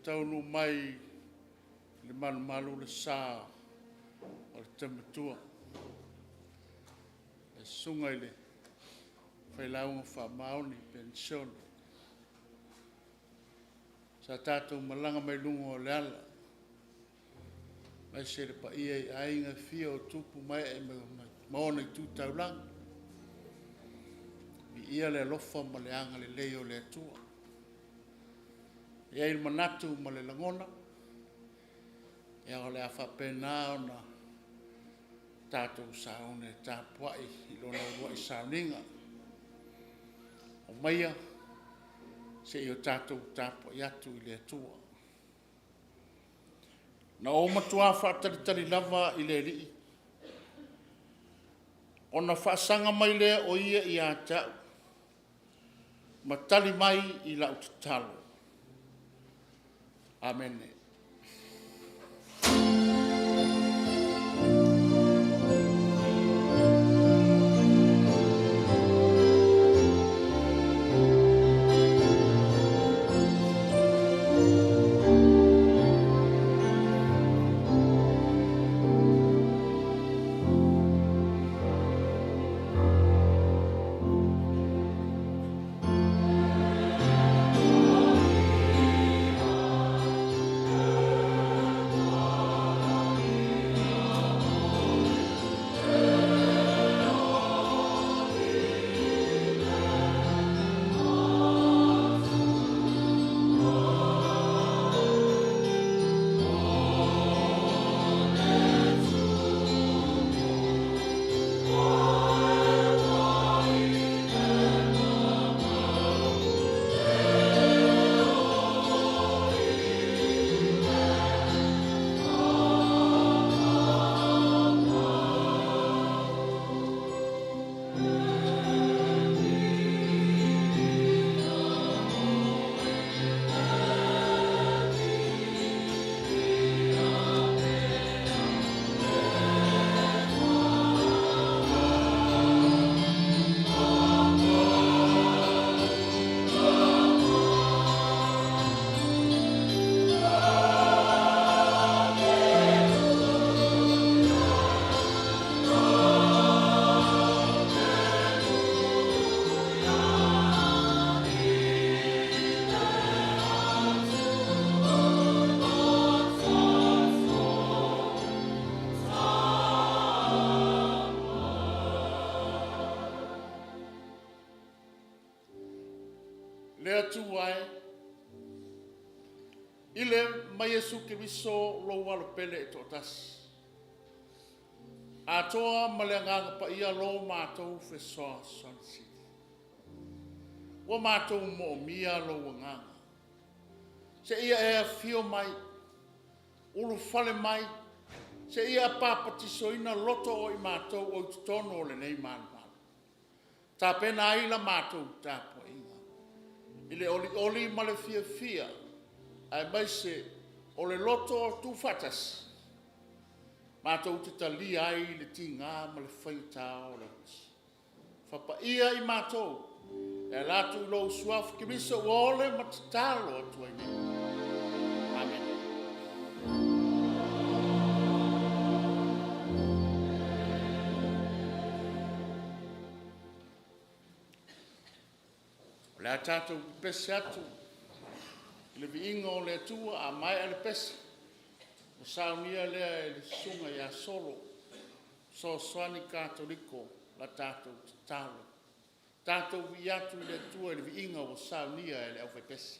Taunuu mai i le malumalu le sa o le teumatua, le susuga i le Failauga Faamaoni Penisione. Sa tatou malaga mai luga o le ala, aemaise le paia i aiga e fia o tupu ma ee ma ona itu taulaga. Viia le alofa ma le agalelei o le Atua. E i ai le manatu ma le lagona, ia o le a faapena ona tatou sauni e tapuai i Lona uluai sauniga. Aumaia se i o tatou tapuai atu i le Atua. Na ou matua faatalitali lava i le Alii, ona faasaga mai lea o Ia ia te au ma tali mai i lau tatalo. Amene. Le Atua e, i le ma Iesu Keriso lou Alo pele e toatasi, atoa ma le Agaga Paia lo matou fesoasoani sili, ua matou moomia lou Agaga seia e afio mai, ulufale mai seia papatisoina loto o i matou o i totonu o lenei malumalu. Tapena ai la matou tapuaiga i le olioli ma le fiafia aemaise o le loto tuufaatasi matou te talia ai le tiga ma le faigata o le oti. Faapaia i matou e ala atu i lou Suafa Keriso ua ole ma tatalo atu ai nei. Amene. O le a tatou pepese atu i le viiga o le Atua. A maea le pese, ona saunia lea e le Susuga ia Solo e Fesoasoani Katoliko la tatou tatalo. Tatou vivii atu i le Atua i le viiga ua saunia e le aufaipese.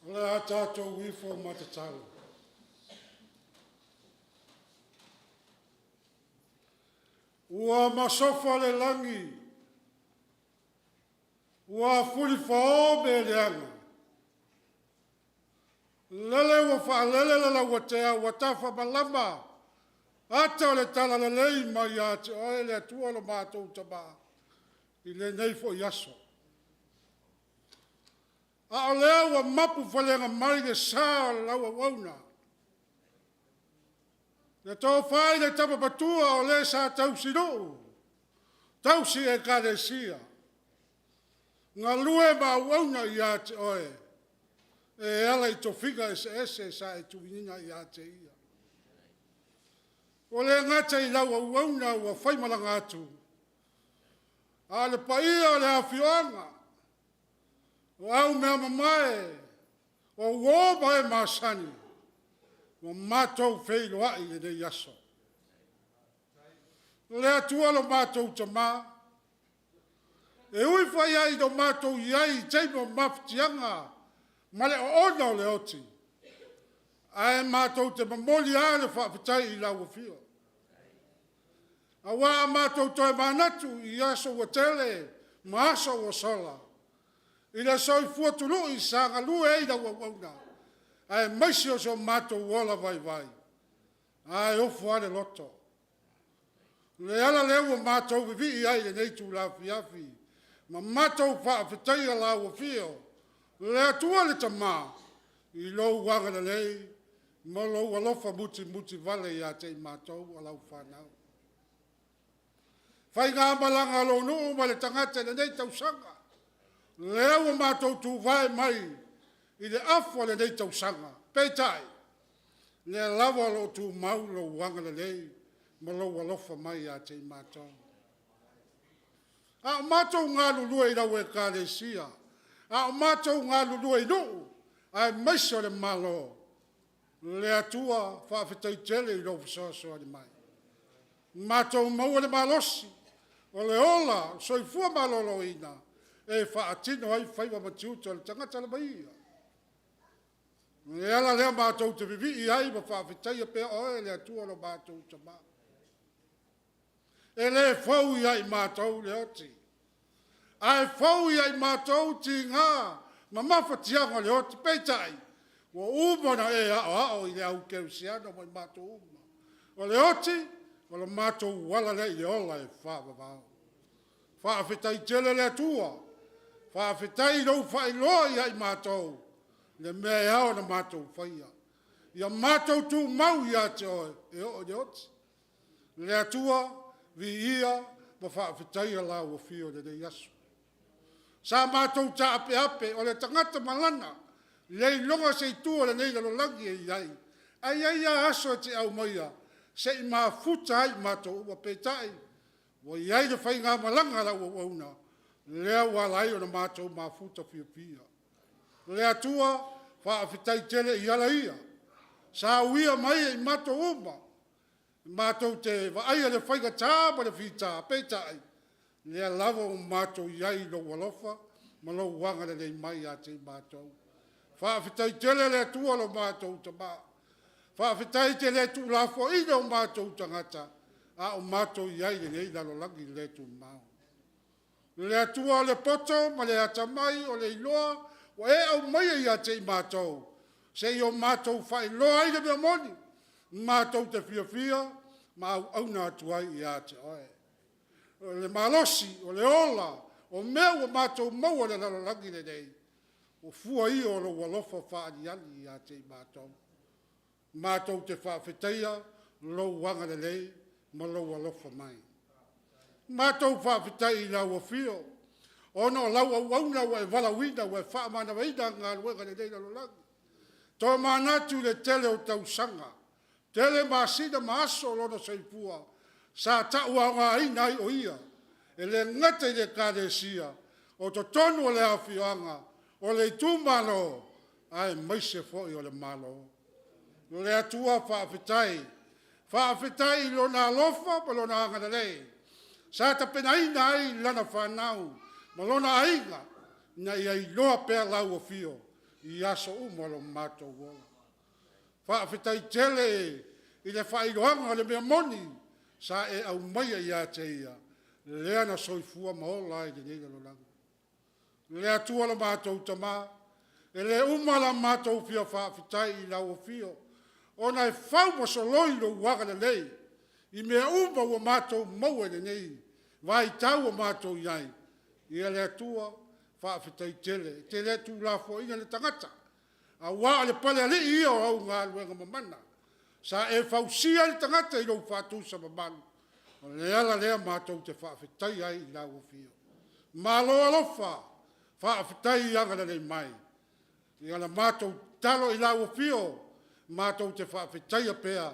O le a tatou ifo ma tatalo. Ua masofa le lagi, ua fulifao mea leaga, lele ua faalele le lauatea ua tafamalama ata o le talalelei mai ia te oe le Atua lo matou Tama i lenei foi aso. A o lea ua mapuifalega mai le sa o lau auauna, le tofa i le tama matua o le sa tausinuu, tausi ekalesia, galue ma auauna ia te oe e ala i tofiga eseese sa e tuuina ia te ia. Ua le gata i lau auauna ua faimalaga atu, a o le paia o le afioaga, o aumeamamae, o uo ma e masani, ua matou feiloai i lenei aso. Le Atua lo matou Tama, e ui foi lava ina matou i ai i taimi o mafatiaga ma le oona o le oti, ae matou te momoli lava le faafetai i lau Afio. Aua a matou toe manatu i aso ua tele ma aso ua sola, i le soifua tului sa galue ai lau auauna, aemaise o so matou ola vaivai, ae ofo lava le loto. O le ala lea ua matou vivii ai i lenei itula afiafi, ma matou faafetaia lau Afio, le Atua le Tama, i lou agalelei ma lou alofa mutimutivale ia te i matou o lau fanau. Faigamalaga a lou nuu ma le tagata i lenei tausaga, lea ua matou tuvae mai i le afa o lenei tausaga, peitai, o lea lava o lo o tumau lou agalelei ma lou alofa mai ia te i matou. A o matou galulue i lau ekalesia, a o matou galulue i nuu, aemaise o le Malo, le Atua faafetai tele i lou fesoasoani mai. Matou maua le malosi, o le ola, o le soifua maloloina e faatino ai faiva ma tiute o le tagata lava ia. O le ala lea matou te vivii ai ma faafetaia pea oe le Atua lo matou Tama. E le fou ia i matou le oti, ae fou ia i matou tiga ma mafatiaga o le oti. Peitai, ua uma ona e aoao i le au kerisiano ma i matou uma. O le oti, o le matou ala lea i le ola e faavavau. Faafetai tele le Atua, faafetai i lou faailoa ia i matou le mea e ao ona matou faia. Ia matou tumau ia te oe e oo i le oti. Le Atua, viia ma faafetaia lau afio i lenei aso. Sa matou taapeape, o le tagata ma lana, le iloga se itu o lenei lalolagi e i ai, ae i ai lava aso e te aumaia se i mafuta ai i matou uma. Peitai, ua i ai le faigamalaga a lau auauna, lea ua ala ai ona matou mafuta fiafia. Le Atua, faafetai tele i ala ia, sa uia mai e i matou uma, matou te vaaia le faigata ma le fita, peitai, o lea lava ua matou i ai i lou alofa ma lou agalelei mai ia te i matou. Faafetai tele le Atua lo matou Tama, faafetai e te le tuulafoaiina o matou tagata a o matou i ai i lenei lalolagi le tumau. Le Atua o le poto ma le atamai, o le iloa ua e aumaia ia te i matou, se i o matou faailoa ai le mea moni, matou te fiafia ma auauna atu ai ia te oe. O le malosi, o le ola, o mea ua matou maua i le lalolagi lenei, o fua ia o lou alofa faaaliali ia te i matou. Matou te faafetaia lou agalelei ma lou alofa mai. Matou faafetai i lau Afio, ona o lau auauna ua e valaauina, ua e faamanavaina galuega i lenei lalolagi. Tomanatu i le tele o tausaga, tele masina ma aso o lona soifua sa tauaogaina ai o ia, e le gata i le Ekalesia, o totonu o le afioaga, o le itumalo, aemaise foi o le Malo. Le Atua faafetai, faafetai i Lona alofa ma Lona agalelei sa tapenaina ai lana fanau ma lona aiga ina ia iloa pea lau afio. i aso uma o lo matou ola. Faafetai tele i le faailoaga o le mea moni sa e aumaia ia te ia, lea na soifua ma ola ai i lenei lalolagi. Le Atua lo matou Tama, e le uma la matou fia faafetai i lau afio, ona e fau ma soloi lou agalelei i mea uma ua matou maua i lenei vaitau ua matou i ai. Ia le Atua, faafetai tele, e te le tuulafoaiina le tagata, aua o le palealii ia o au galuega mamana, sa e fausia ai le tagata i lou faatusa mamalu. O le ala lea matou te faafetaia ai i lau afio. Malo alofa, faafetai agalelei mai. Ia na matou tatalo i lau afio, matou te faafetaia pea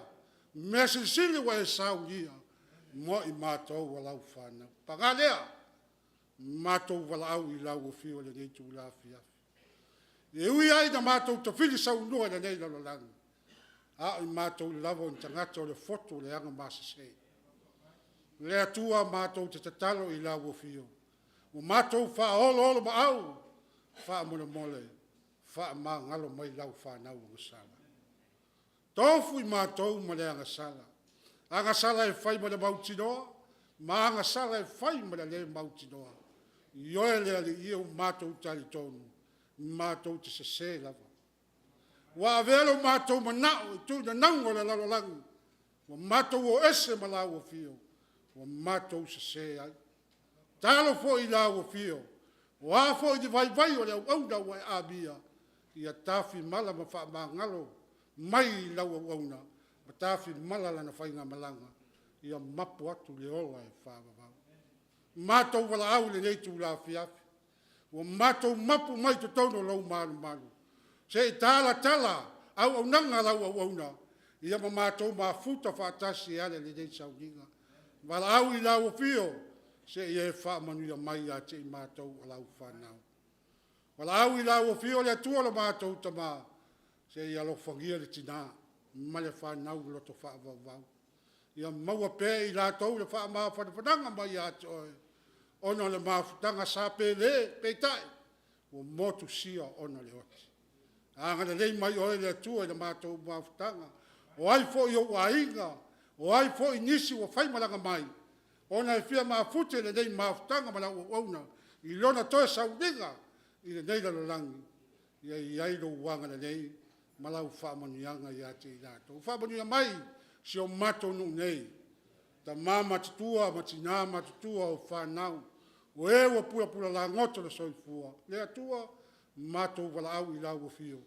mea silisili ua e saunia mo i matou o lau fanau. Paga lea, matou valaau i lau afio i lenei itula afiafi. E ui lava ina matou tafili saunoa i lenei lalolagi, a o i matou lava o ni tagata o le fotu o le agamasese. Le Atua matou te tatalo i lau afio, ua matou faaoloolomaau, faamolemole, faamagalo mai lau fanau agasala. Tofu i matou ma le agasala, agasala e fai ma le mautinoa, ma agasala e fai ma le le mautinoa. Ioe le Alii e, ua matou talitonu, matou te sese lava. Ua avea lo matou manao i tuinanauga o le lalolagi, ua matou o ese ma lau afio, ua matou sese ai. Tatalo foi i lau afio, o a foi ni vaivai o le auauna ua e amia, ia tafimala ma faamagalo mai i lau auauna, ma tafimala lana faigamalaga, ia mapu atu i le ola e faavavau. Matou valaau i lenei itula afiafi, ua matou mapu mai i totonu o lou malumalu, se i talatala auaunaga a lau auauna, ia ma matou mafuta faatasi e ala i lenei sauniga. Valaau i lau afio, se i e faamanuia mai ia te i matou o lau fanau. Valaau i lau afio le Atua lo matou Tama, se i alofagia le tina ma le fanau loto faavauvau. Ia maua pea e i latou le faamafanafanaga mai ia te oe, ona o le mafutaga sa pele, peitai, ua motusia ona o le oti. Agalelei mai oe le Atua i le matou mafutaga, o ai foi ou aiga, o ai foi nisi ua faimalaga mai, ona e fia mafute i lenei mafutaga ma lau auauna i lona toe sauniga i lenei lalolagi, ia i ai lou agalelei ma lau faamanuiaga ia te i latou. Faamanuia mai si o matou nuu nei, tama matutua ma tina matutua o fanau, o e ua pulapula lagoto le soifua, le Atua, matou valaau i lau afio,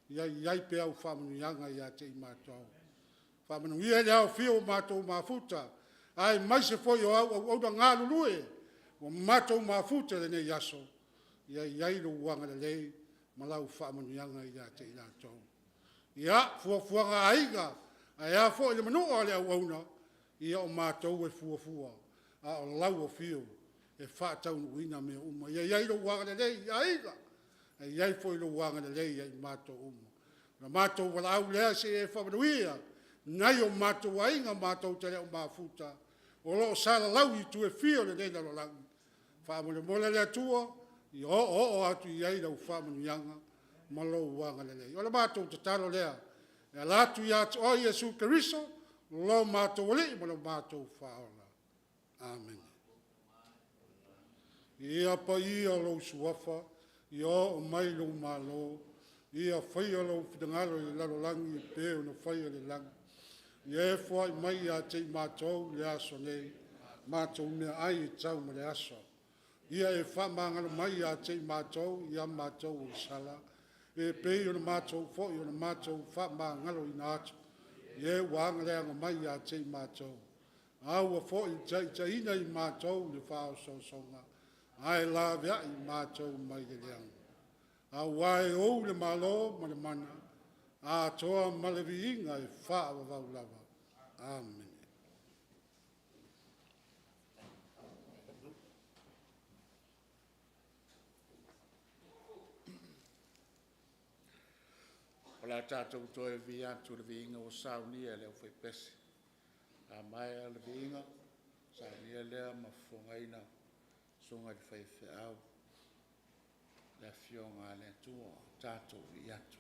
ia i ai pea au faamanuiaga ia te i matou. Faamanuia i le aofia ua matou mafuta, aemaise foi o au auauna galulue ua matou mafuta i lenei aso, ia i ai lou agalelei ma lau faamanuiaga ia te i latou. Ia, fuafuaga a aiga, ae a foi le manua o le auauna, ia o matou e fuafua, a o lau afio e faataunuuina mea uma. Ia i ai lou agalelei i aiga, ae ia i ai foi lou agalelei ia i matou uma. O le matou valaau lea se i e faamanuia nai o matou aiga matou te le o mafuta, o lo o salalau i itu e fia o lenei lalolagi. Faamolemole le Atua, ia oooo atu i ai lau faamanuiaga ma lou agalelei. O le matou tatalo lea e ala atu ia te oe Iesu Keriso lo matou Alii ma lo matou Faaola. Amene. Ia paia lou suafa, ia oo mai lou malo, ia faia lou finagalo i le lalolagi e pei ona faia i le lagi. Ia e foai mai ia te i matou i le aso nei matou meaai e tau ma le aso. Ia e faamagalo mai ia te i matou i a matou agasala, e pei ona matou foi ona matou faamagaloina atu i e ua agaleaga mai ia te i matou. Aua foi ne i taitaiina i matou i le faaosoosoga, ae laveai i matou mai le leaga. Aua e ou le Malo ma le mana, atoa ma le viiga e faavavau lava. Amene. O le a tatou toe vivii atu i le viiga ua saunia e le aufaipese. A maea le viiga, saunia lea ma fofogaina le susuga i le faifeau, le Afioga a le Atua. Tatou vii atu.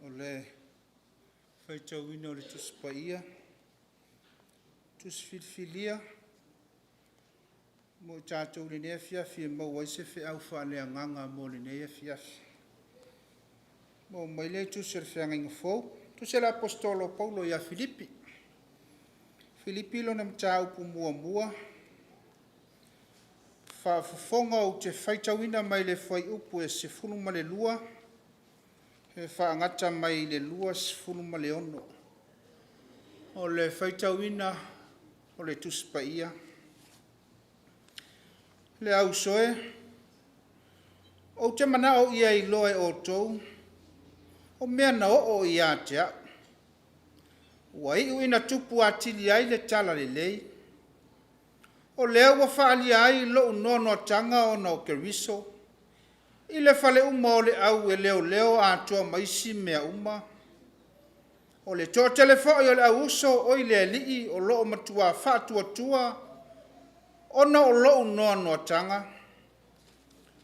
O le faitauina o le Tusi Paia, Tusi Filifilia mo i tatou i lenei afiafi e maua ai se feau faaleagaga mo lenei afiafi. Maua mai lea i le Tusi o le Feagaiga Fou. Tusi a le Aposetolo o Paulo ia Filipi. Filipi lona mataupu muamua, faafofoga ou te faitauina mai le fuaiupu e 12 e faagata mai i le 26. O le faitauina o le Tusi Paia. Le auso e, ou te manao ia iloa e outou o mea na oo ia te au, ua iu ina tupu atili ai le talalelei, o lea ua faaalia ai lou noanoataga ona o Keriso i le fale uma o le au e leoleo atoa ma isi mea uma. O le toatele foi o le au uso oi le Alii o lo o matua faatuatua ona o lou noanoataga,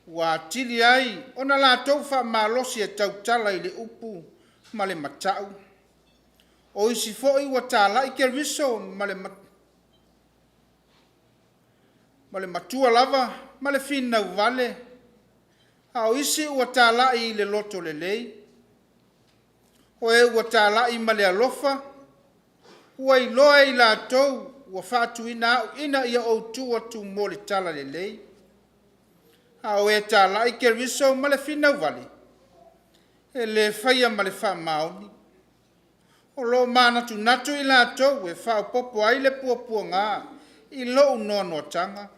ua atili ai ona latou faamalosi e tautala i le upu ma le matau. O isi foi ua talai Keriso ma le matua lava ma le finau vale, a o isi ua talai i le loto lelei. O e ua talai ma le alofa, ua iloa e i latou ua faatuina au ina ia ou tu atu mo le talalelei. A o e talai Keriso ma le finau vale, e le faia ma le faamaoni. O lo o manatunatu i latou e faaopoopo ai le puapuaga i lou noanoataga.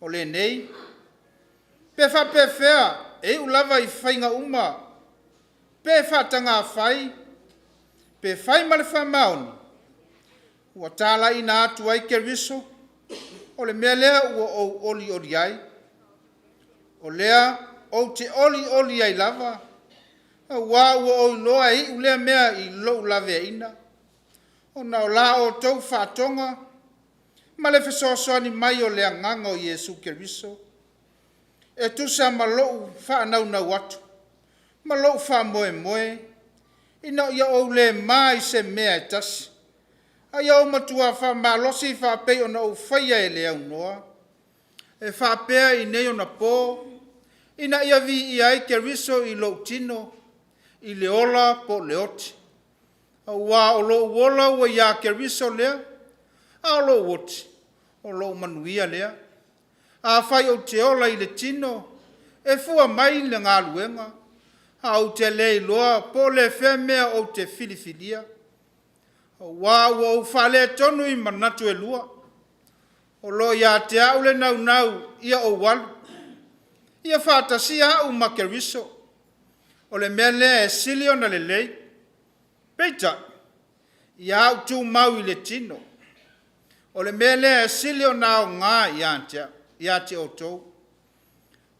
O lenei, pe faapefea, e iu lava i faiga uma, pe faatagafai, pe fai ma le faamaoni, ua talaiina atu ai Keriso, o le mea lea ua ou olioli ai. O lea ou te olioli ai lava, auā ua ou iloa e iu lea mea i lou laveaiina, ona o la outou faatoga ma le fesoasoani mai o le Agaga o Iesu Keriso, e tusa ma lou faanaunau atu ma lou faamoemoe, ina ia ou le ma i se mea e tasi, a ia ou matua faamalosi faapei ona ou faia e le aunoa, e faapea i nei ona po, ina ia viia ai Keriso i lou tino, i le ola po o le oti. Aua o lou ola ua ia Keriso lea, a o lou oti, o lou manuia lea. Afai ou te ola i le tino, e fua mai le galuega, ae ou te le iloa po o le fea mea ou te filifilia. Aua ua ou faaletonu i manatu e lua, o lo o ia te au le naunau ia ou alu, ia faatasia au ma Keriso, o le mea lea e sili ona lelei. Peitai, ia au tumau i le tino, o le mea lea e sili ona aoga ia te outou.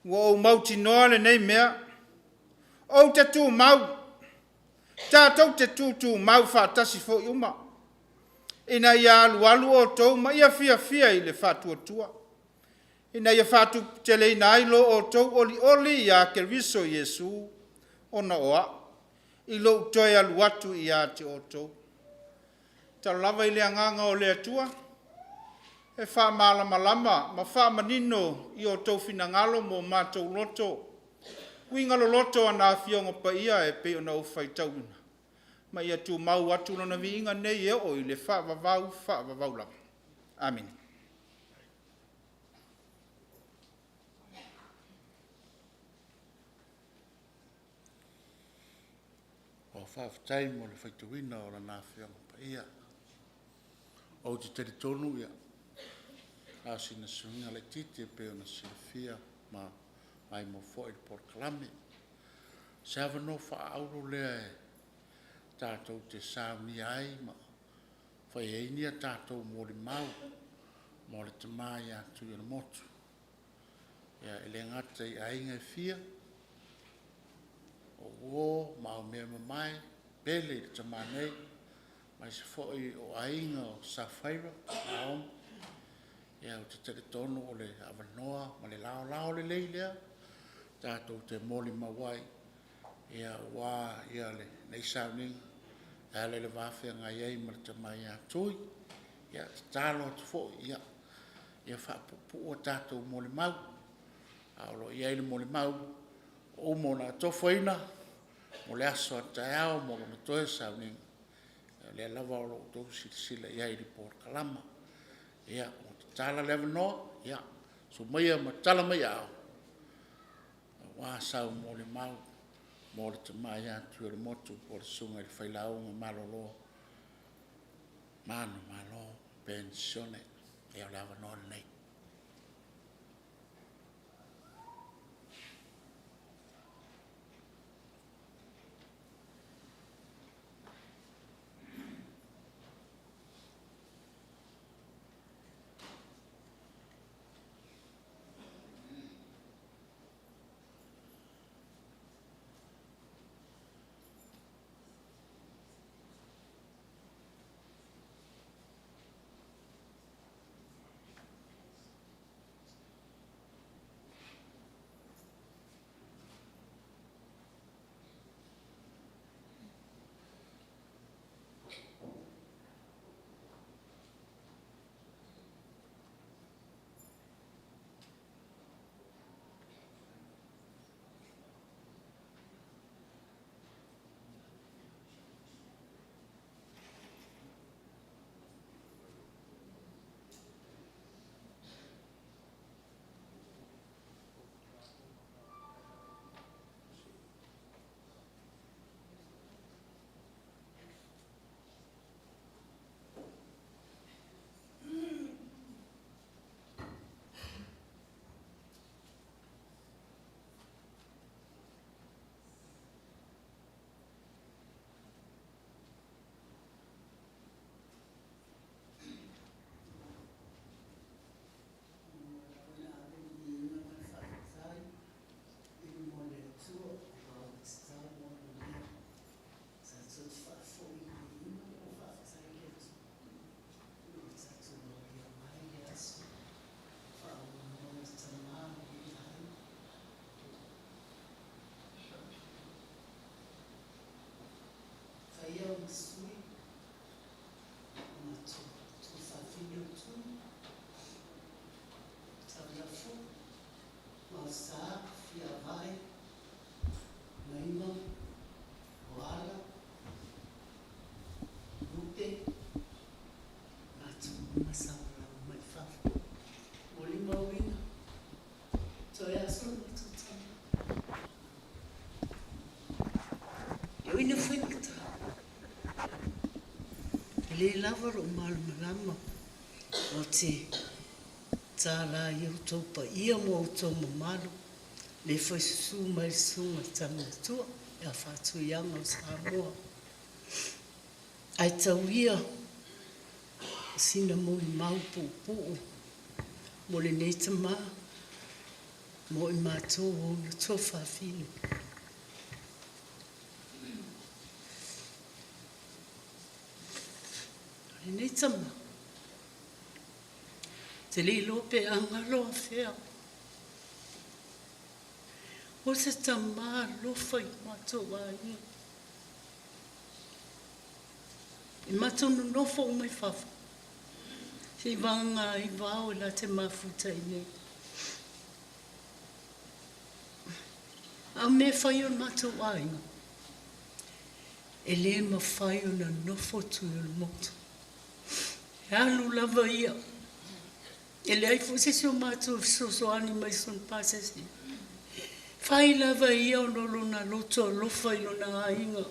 Ua ou mautinoa lenei mea, ou te tumau, tatou te tutumau faatasi foi uma, ina ia alualu outou ma ia fiafia i le faatuatua, ina ia faatuputeleina ai lo outou olioli ia Keriso Iesu ona o au, i lou toe alu atu ia te outou. Tatalo lava i le Agaga o le Atua e faamalamalama ma faamanino i outou finagalo ma o matou loto uiga loloto o ana Afioga Paia e pei ona ou faitauina, ma ia tumau atu Lona viiga nei e oo i le faavavau faavavau lava. Amene. Ua faafetai mo le faitauina o Lana Afioga Paia. Ou te talitonu na o sina suiga laitiiti e pei ona silafia ma maimoa foi i le polokalame. O se avanoa faaauro lea e tatou te saunia ai ma fai ai ni a tatou molimau mo le tama ia Tuiolemotu. Ia, e le gata i aiga e fia, o uo ma aumeamamae pele i le tama nei, aemaise foi o aiga o Safaira ma Naomi. Ia, ou te talitonu o le avanoa ma le laolao lelei lea tatou te molimau ai aua lenei sauniga e ala i le va feagai ai ma le tama ia Tui. Ia, e tatalo atu foi, ia faapuupuu a tatou molimau, a o lo o i ai le molimau ua uma ona atofaina mo le aso a taeao mo lona toe sauniga. Ia o lea lava o lo o outou silasila i ai i le polokalama. Ia, ua tatala le avanoa, ia, susu maia ma tala mai aao aua sau molimau mo le tama ia Tuiolemotu po o le susuga i le Failauga Malolo. Manumalo Penisione, ia o le avanoa lenei. Ona ave le viiga ma le faafetai i luma o le Atua aua ua tatau ma manuia. Tatou te faafoi le viiga ma le faafetai i le Atua ina ua tatou aulia mai le aso faamoemoe o le Tama i aiga. Faia ma sui o matou tuafafine o Tui, Taulafo, Maosa, Fiavae, Maima, Oala, Lupe, matou uma savalava mai fafo. Molimauina, toe aso le matou tama. E ui ina faigata, e le lava lou malamalama ou te tālā i outou paia ma outou mamalu, le fai susu mai le susuga i Tama Matua ia Faatuiaga o Samoa. Ae tau ia o sina molimau puupuu mo lenei tama mo i matou o ona tuafafine. O lenei tama, te le iloa pe a galo afea. O se tama alofa i matou aiga. E matou nonofo uma i fafo, seivagana ai vao e la te mafuta i nei. A o mea fai o le matou aiga, e le mafai ona nofo Tuiolomotu. E alu lava ia. E leai foi se isi o matou e fesoasoani mai i sona pasese. Fai lava ia ona o lona loto alofa i lona aiga.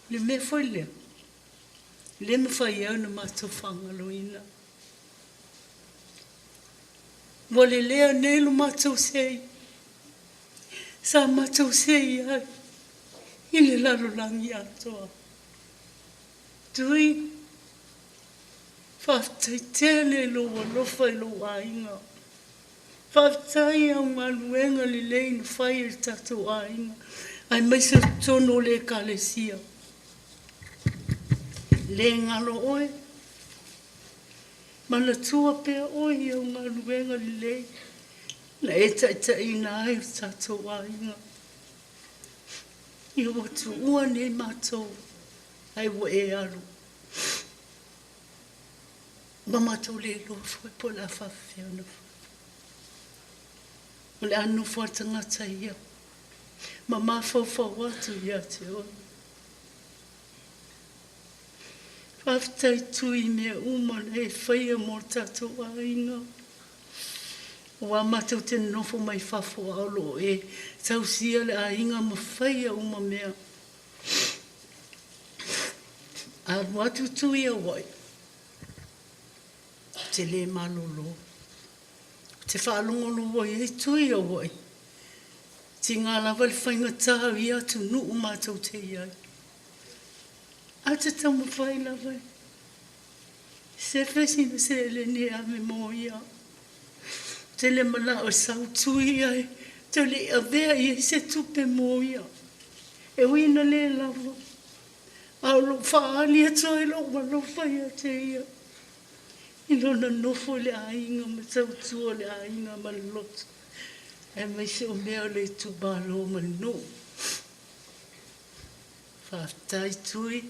O le mea foi lea, e le mafai ai ona matou faagaloina. Ua lelea nei lo matou sei. Sa matou sei ai i le lalolagi atoa. Tui, faafetai tele i lou alofa i lou aiga. Faafetai i au galuega lelei na fai e le tatou aiga, aemaise o totonu o le Ekalesia. Le galo oe, manatua pea oe i au galuega lelei na e taitaiina ai o tatou aiga. Ia ua tuua nei matou ae ua e alu. Ua matou le iloa foi po o le a faapefea ona fai. O le a nofo a tagata ia ma mafaufau atu ia te oe. Faafetai Tui i mea uma na e faia mo le tatou aiga. Aua matou te nonofo mai fafo a o lo o e tausia le aiga ma faia uma mea. A alu atu Tui i Hawaii, ou te le malolo. Ou te faalogologo i ai Tui i Hawaii, tiga lava le faigata o ia atunuu matou te i ai. Ae ou te taumafai lava e sefe sina seleni e ave mo ia. Ou te le manao e sau Tui ae toe le i avea i ai se tupe mo ia. E ui ina le lava, a o lou faaali atu ai lou alofa ia te ia i lona nofo i le aiga ma tautua le aiga ma le loto, aemaise o mea o le itumalo ma le nuu. Faafetai Tui,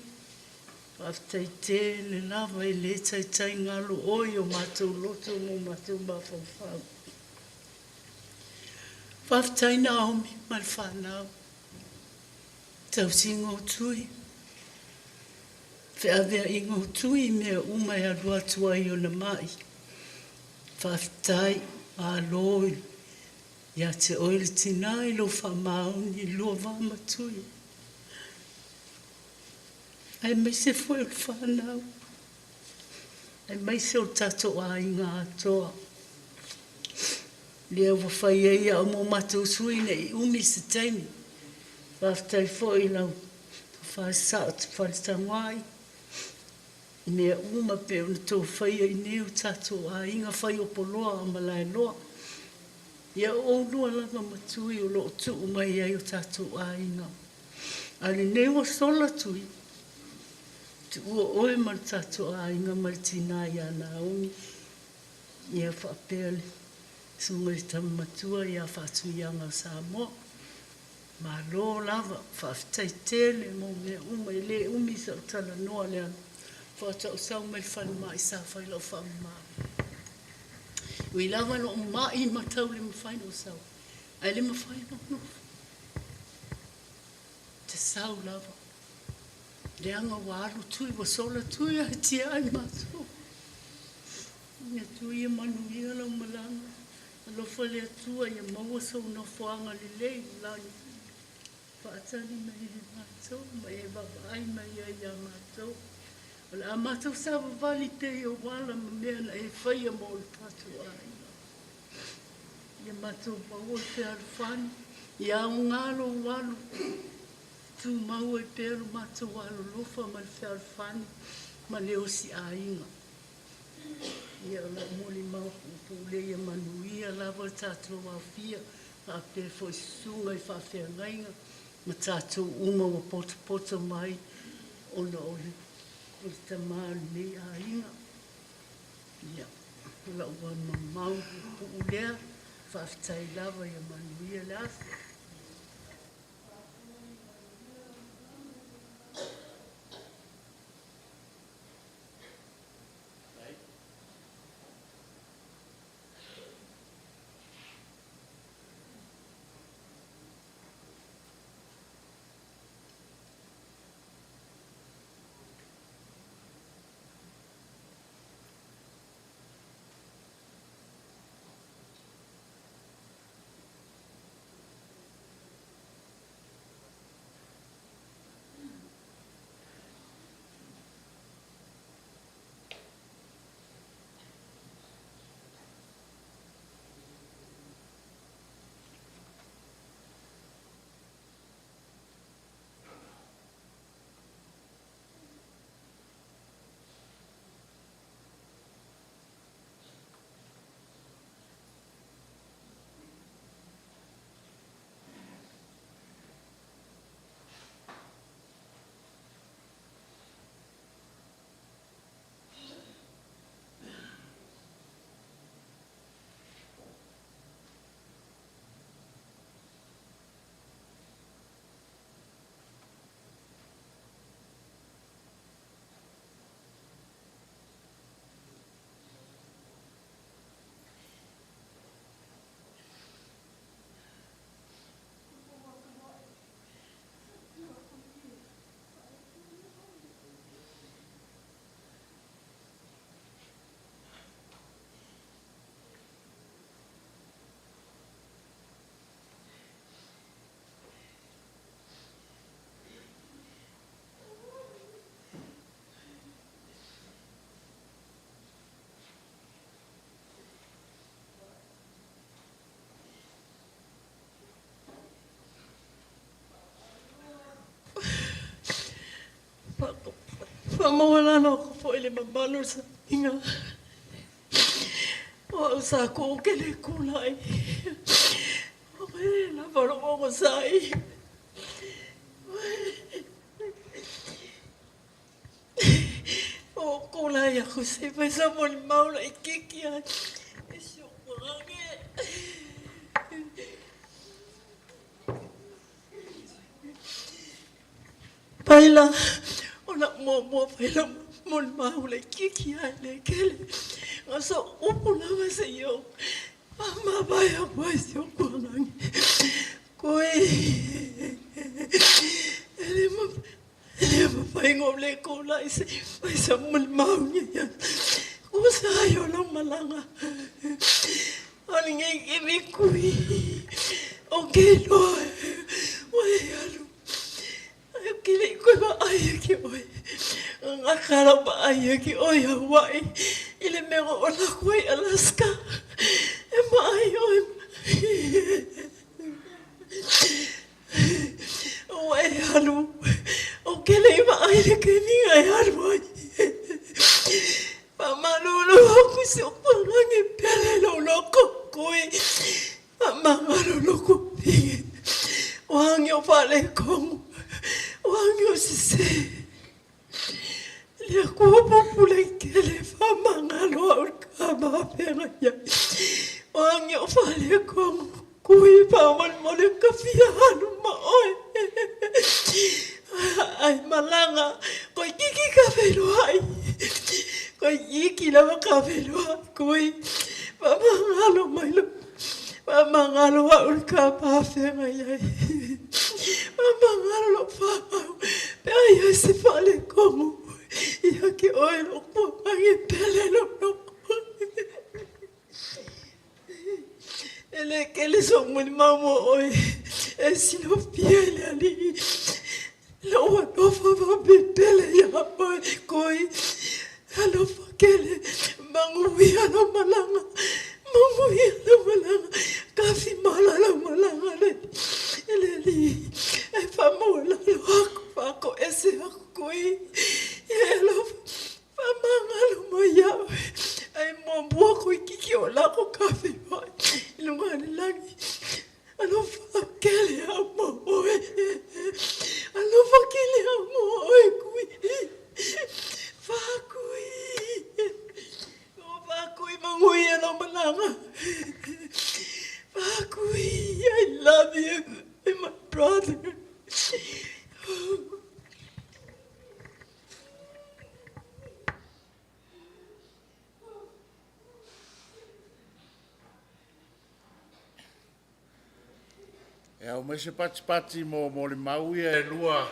faafetai tele lava e le taitai galo oe i o matou loto ma o matou mafaufau. Faafetai Naomi ma le fanau. Tausiga o Tui, feaveaiga o Tui i mea uma e alu atu ai i ona ma'i. Faafetai, malo ia te oe le tinā i lou faamaoni i lua va ma Tui, aemaise foi o le fanau, aemaise o le tatou aiga atoa. Lea ua fai ai au ma o matou sui ne i umi se taimi. Faafetai foi i lau tofa sao Faletagoai i mea uma pei ona tou faia i nei o tatou aiga Faiopoloa a Malaeloa. Ia o oulua lava ma Tui o lo o tuu mai ai o tatou aiga. A o lenei ua sola Tui, tuua oe ma le tatou aiga ma le tinā ia Naomi. Ia faapea le Susuga i le Tama Matua ia Faatuiaga o Samoa. Malo lava, faafetai tele mo mea uma, e le umi sau talanoa leaga faatoa ou sau mai le falemai sa fai lau faamama. E ui lava ina ou mai ma tau le mafai ona ou sau, ae le mafai ona ou nofo. Ou te sau lava, leaga ua alu Tui, ua sola Tui ae tiai matou. Ia Tui ia manuia lau malaga, alofa le Atua ia maua sou nofoaga lelei i le lagi. Faatali mai ai matou ma e vaavaai mai ai ia matou. O le a matou savavali pea i ou ala ma mea na e faia mo le tatou aiga. Ia matou maua le fealofani, ia aoga lou alu, tumau ai pea lo matou alolofa ma le fealofani ma le osi aiga. Ia, o lau molimau puupuu lea ia manuia lava le tatou aofia, faapea foi susuga i faafeagaiga ma tatou uma ua potopoto mai ona o le tama o lenei aiga. Ia, o lau molimau puupuu lea, faafetai lava ia manuia le aso. Faamaualalo aku foi i le mamalu o le sauniga. O au sa ku ou ke le kula'i. O e lava lou onosai. O kula'i aku se i fai sa molimau laitiiti ai i si ou tualagi. Paila, o la'u muamua fai lau molimau laitiiti a e le tele. Na o so'u upu lava seia ou faamavae atu ai i si ou tualagi. Kui, e le mafai ona ou le tulai se i fai sau molimau i lenei aso. Tusa ai o lau malaga. O lenei taimi Kui, ou te iloa ua e alu Ae ou te le i toe vaai ia te oe. Gagata lau vaai ia te oe i Hawaii i le mea na ou alu atu ai i Alaska e vaai oe. Ua e alu, ou te le i vaai i le taimi na e alu ai. Faamalulu atu i si ou palagi pele i lou loto, Tui. Faamagalo lou afine, o agi o faaletonu, o agi o sese. Le Atua pupula tele faamagalo au i le kamafeagai ai. O agi o faaletonu, kui faamolemole ka fia alu ma oe. Ai malaga, toeitiiti ka feiloai, toeitiiti lava ka feiloai, kui faamagalo mai lou Faamagalo au i le kapafeagai ai. Faamagalo lou fanau pe a i ai se faaletonu ia te oe lou tuamagi e pele lou loto. E le tele sou molimau mo oe e silafia e le Alii. Lou alofa faapepele ia oe Koi. Alofa tele, manuia lau malaga, manuia lau malaga, tafimala lau malaga le le Alii e faamaualalo aku, faatoese aku Koi. Ia e alofa, faamagalo mai ia oe, ae muamua toeitiiti o lako tafimai i luga o le lagi. Alofa tele au mo oe. Alofa tele au mo oe, Kui. Faakui. O faakui manuia lau malaga. Faakui, I love you, my brother. E ao mai se patipati mo molimau ia e lua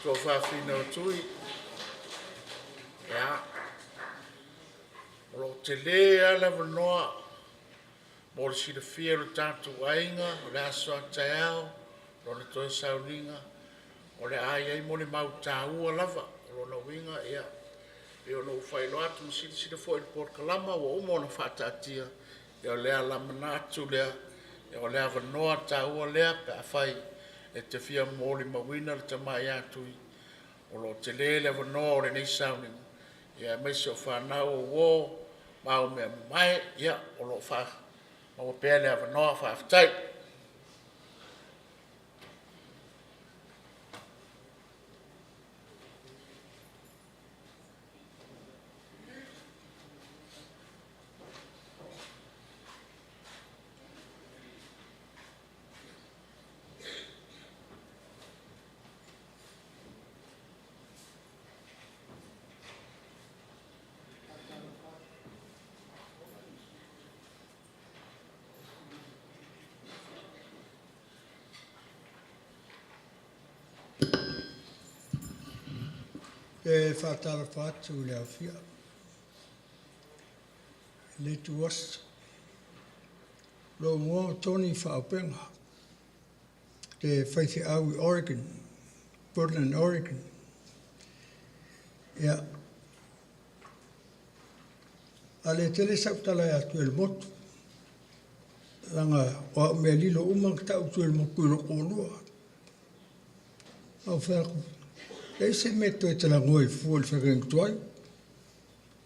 tuafafine o Tui. Ia, o lo o tele lava le avanoa mo le silafia e lo tatou aiga, o le aso a taeao lona toe sauniga, o le a i ai molimau taua lava. O lona uiga, ia, pei ona ou faailoa atu, silasila foi i le polokalama ua uma ona faataatia, ia o le alamana atu lea, o le avanoa taua lea pe afai e te fia molimauina le tama ia Tui, o lo o tele le avanoa o lenei sauniga, aemaise o fanau, o uo ma au mea mamae, ia, o lo o maua pea le avanoa. Faafetai. E faatalofa atu i le aofia i le ituaso. Lou igoa o Tony Faaupega, te faifeau i Oregon, Portland, Oregon. Ia, a le tele sau tala e atu e le motu, leaga o au mea lilo uma na tau atu e le motu i lou toalua. Ou fai atu, Leai se mea e toe talanoa ai fua i le feagaiga tuai.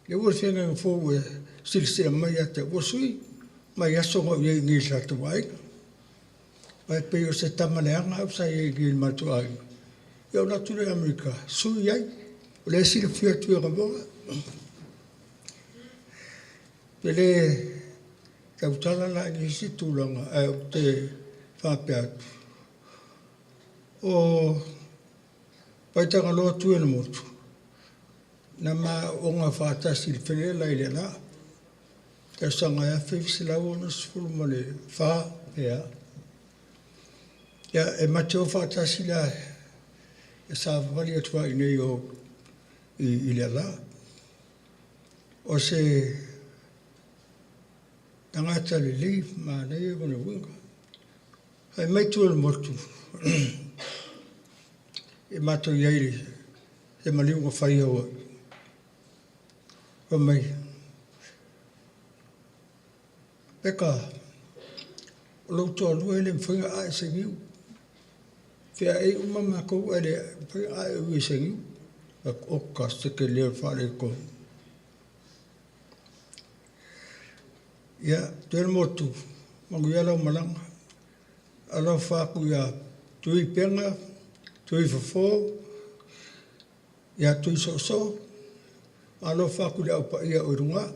Lea ua le feagaiga fou ua silasila mai ia te au, ua sui mai aso na ou i ai i inei i le tatou aiga. Aua e pei o se tama leaga au sa i ai i inei i le matou aiga. Ia ou alu atu lea i Amerika, sui ai. O lea e silafia e Tuiaga. Ou te le tautala la i nisi tulaga, ae ou te faapea atu, o Vaitagaloa Tuiolemotu, na ma aooga faatasi i le Faleela i le Alaa, tausaga e 1964 pe a. Ia, e ma te o faatasi la e savavali atu lava i inei i le Alaa. O se tagata lelei manaia lona uiga. Fai mai Tuiolemotu e matou i ai i se maliu na fai i Hawaii. Fai mai, Peka, o lou toalua e le mafai ona ae se niu. Feaei uma matou ae le mafai ona ae o ia i se niu. Oka se tele o le faaletonu. Ia, Tuiolemotu, manuia lau malaga. Alofa atu ia Tuipega, Tuifofo, ia Tuisoosoo, alofa atu i le au paia o i luga,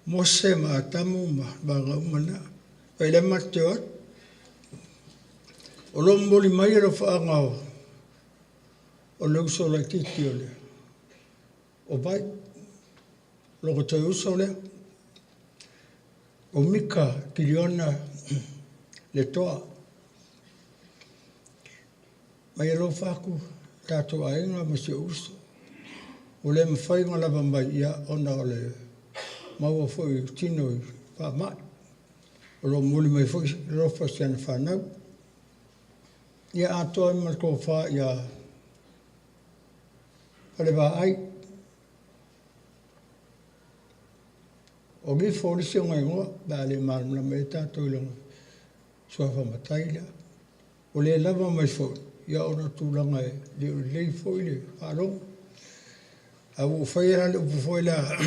Mose ma Atamu ma vaega uma na. Fai lea matou te o atu. O lo o momoli mai alofaaga o le uso laitiiti o le o Vai, lona toe uso lea, o Mika Kiliona le Toa. Mai alofa atu tatou aiga ma si ou uso. Ua le mafai ona lava mai ia ona o le maua foi i tino i faamai. O lo o momoli mai foi alofa i si ana fanau. Ia atoa ai ma le tofa ia Falevaai. O Gifo le isi ona igoa, pe a le malamalama ai tatou i lona suafa matai lea. Ua le lava mai foi, ia ona o tulaga e le o lelei foi le faalogo. Ae ua ou faia la le upu foi lea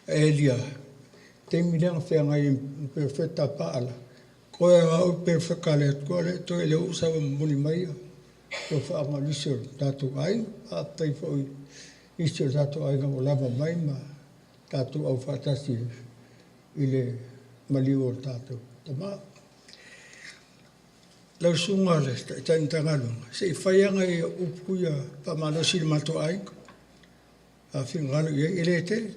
a Elia, taimi lea na feagai ai ma perofeta a Paala, toe o au perofeta a le Atua lea toe lea ua ou sau e momoli mai alofaaga o nisi o tatou aiga. Faafetai foi i nisi o tatou aiga ua lava mai ma tatou aufaatasi i le maliu o le tatou tama. Lau susuga i le Taitai Matagaluega, se i fai lava nai upu ia faamalosi i le matou aiga. A finagalo i ai, e le tele.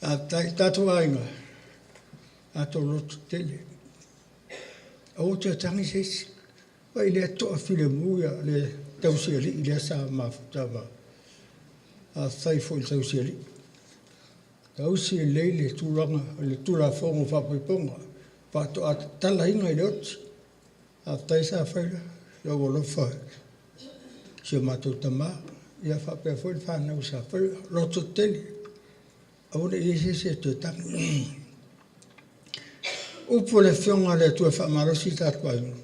Faafetai. Tatou aiga, tatou loto tetele. Aua toe tagi se isi. Vaai lea toafilemu ia le tausialii lea sa mafuta ma faafetai foi i le tausialii. Tausi lelei le tulaga o le Tulafono o Faapaipoga, faatoa tatalaina i le oti. Faafetai sa fai lou alofa si o matou tama, ia faapea foi le fanau sa fai. Loto tetele, aua ne i i ai se isi e toe tagi. Upu a le Afioga a le Atua e faamalosi le tatou aiga.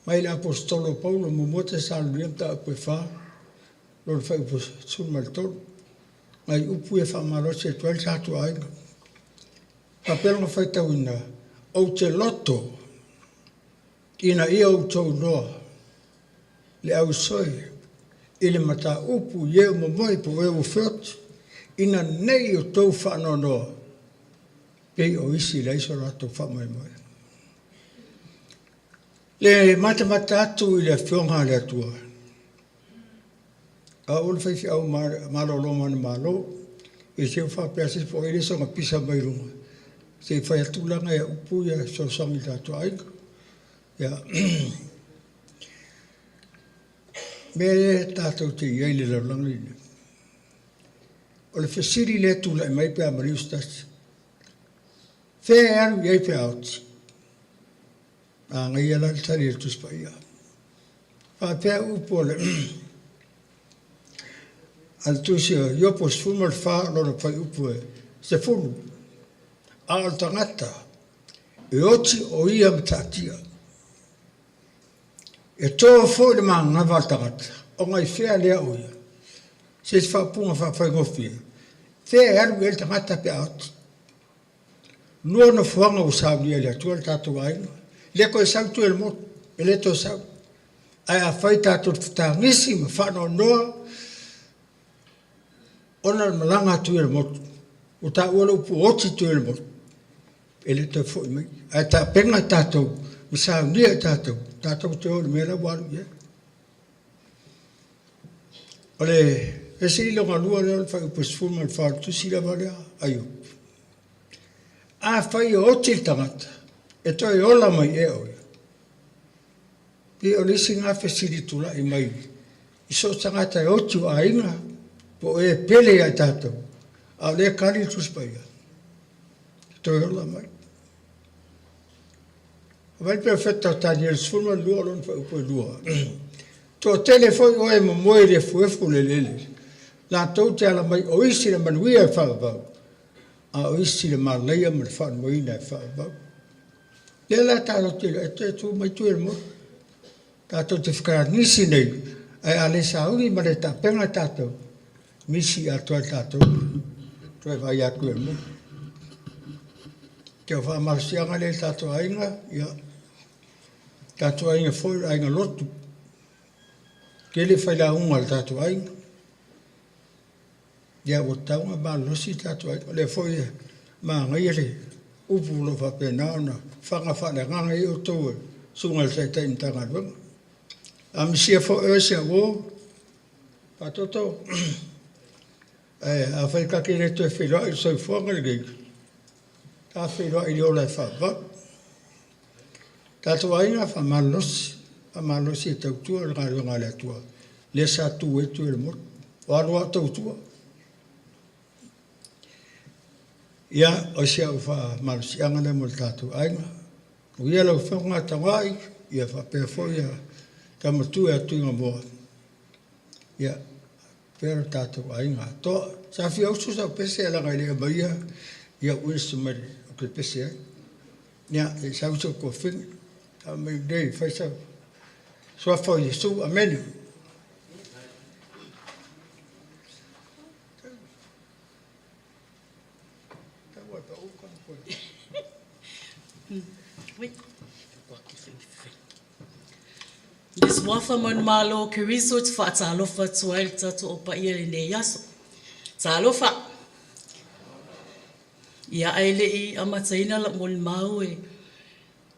Mai le Aposetolo o Paulo, muamua Tesalonia mataupu e 4, lona fuaiupu 13. Nai upu ia e faamalosi atu ai le tatou aiga. Faapea lona faitauina, ou te loto ina ia outou iloa le ausoe i le mataupu i e o momoe po o e ua feoti, ina ne i outou faanoanoa pei o isi e leai so latou faamoemoe. Le matamata atu i le Afioga a le Atua, a o le faifeau malolo manumalo, i se ua faapea se po o ai le soona pisa mai luga, se i fai atu lana ia upu ia fesoasoani i le tatou aiga. Ia, mea lea tatou te i ai i le lalolagi lenei, o le fesili lea e tulai mai pe a maliu se tasi, fea e alu i ai pe a oti? Manaia la le tali a le Tusi Paia. Faapea upu o le a le Tusi o Iopo 14 lona fuaiupu e 10, A o le tagata e oti o ia mataatia. E to foi le manava a le tagata, ona i fea lea o ia? Se isi faaupuga faafaigofie, fea e alu i ai le tagata pe a oti? Lua nofoaga ua saunia e le Atua le tatou aiga. E le toe sau i tua i le motu, e le toe sau. Ae afai tatou te fetagisi ma faanoanoa ona o le malaga atu i le motu, ua taua le upu oti i tua i le motu, e le toe foi mai. Ae tapena tatou ma saunia i tatou, tatou te o i le mea la ua alu i ai. O le fesili lona lua lea o le fuaiupu e 14 o le tusi lava lea a Iopu. Afai e oti le tagata, e toe ola mai ea o ia? Pei o le isi lena fesili tulai mai i so o se tagata e oti o aiga po o e pele ia i tatou, a o lea e kali le Tusi Paia, e toe ola mai. Aumai le Perofeta o Taniele 12 o lona fuaiupu e 2. Toatele foi o e momoe i le efuefu o le eleele, latou te ala mai o isi le manuia e faavavau, a o isi le malaia ma le faanuaina e faavavau. Lea la tatou te iloa, e toe tu mai tui o le motu. Tatou te fetagisi nei, ae a le sauni ma le tapena tatou, misi atoa e tatou toe vaai atu i le motu. Te o faamalosiaga lea i tatou aiga, ia, tatou aiga foi, aiga lotu, tele failauga a le tatou aiga. Ia ua tatau ona malolosi le tatou aiga. O lea foi e manaia le upu o lo o faapena ona faga faaleagaga ai outou e Susuga i le Taitai Matagaluega. Amisia foi oe si au uo, Faatoto, ae afai ta te le toe feiloai i le soifuaga lenei, ta feiloai i le ola e faavavau. Tatou aiga, faamalolosi, faamalolosi e tautua le galuega a le Atua, lea sa tu ai tui o le motu. O alu lava o tautua. Ia, o si au faamalosiaga lea mo le tatou aiga. Manuia lau Afioga Tagoai, ia faapea foi ia tama matua ia Tuigamoa. Ia, faapea lo tatou aiga atoa. Sa fia usu sau pese leaga e le aumaia ia au instrument ou te pese ai. Ia, se i sau si ou tuafafine. Tau mai nei, fai sau. Suafa o Iesu, amene. Le Suafa manumalo o Keriso ou te faatalofa atu ai i le tatou Au Paia i lenei aso. Talofa! Ia ae le i amataina lau molimau e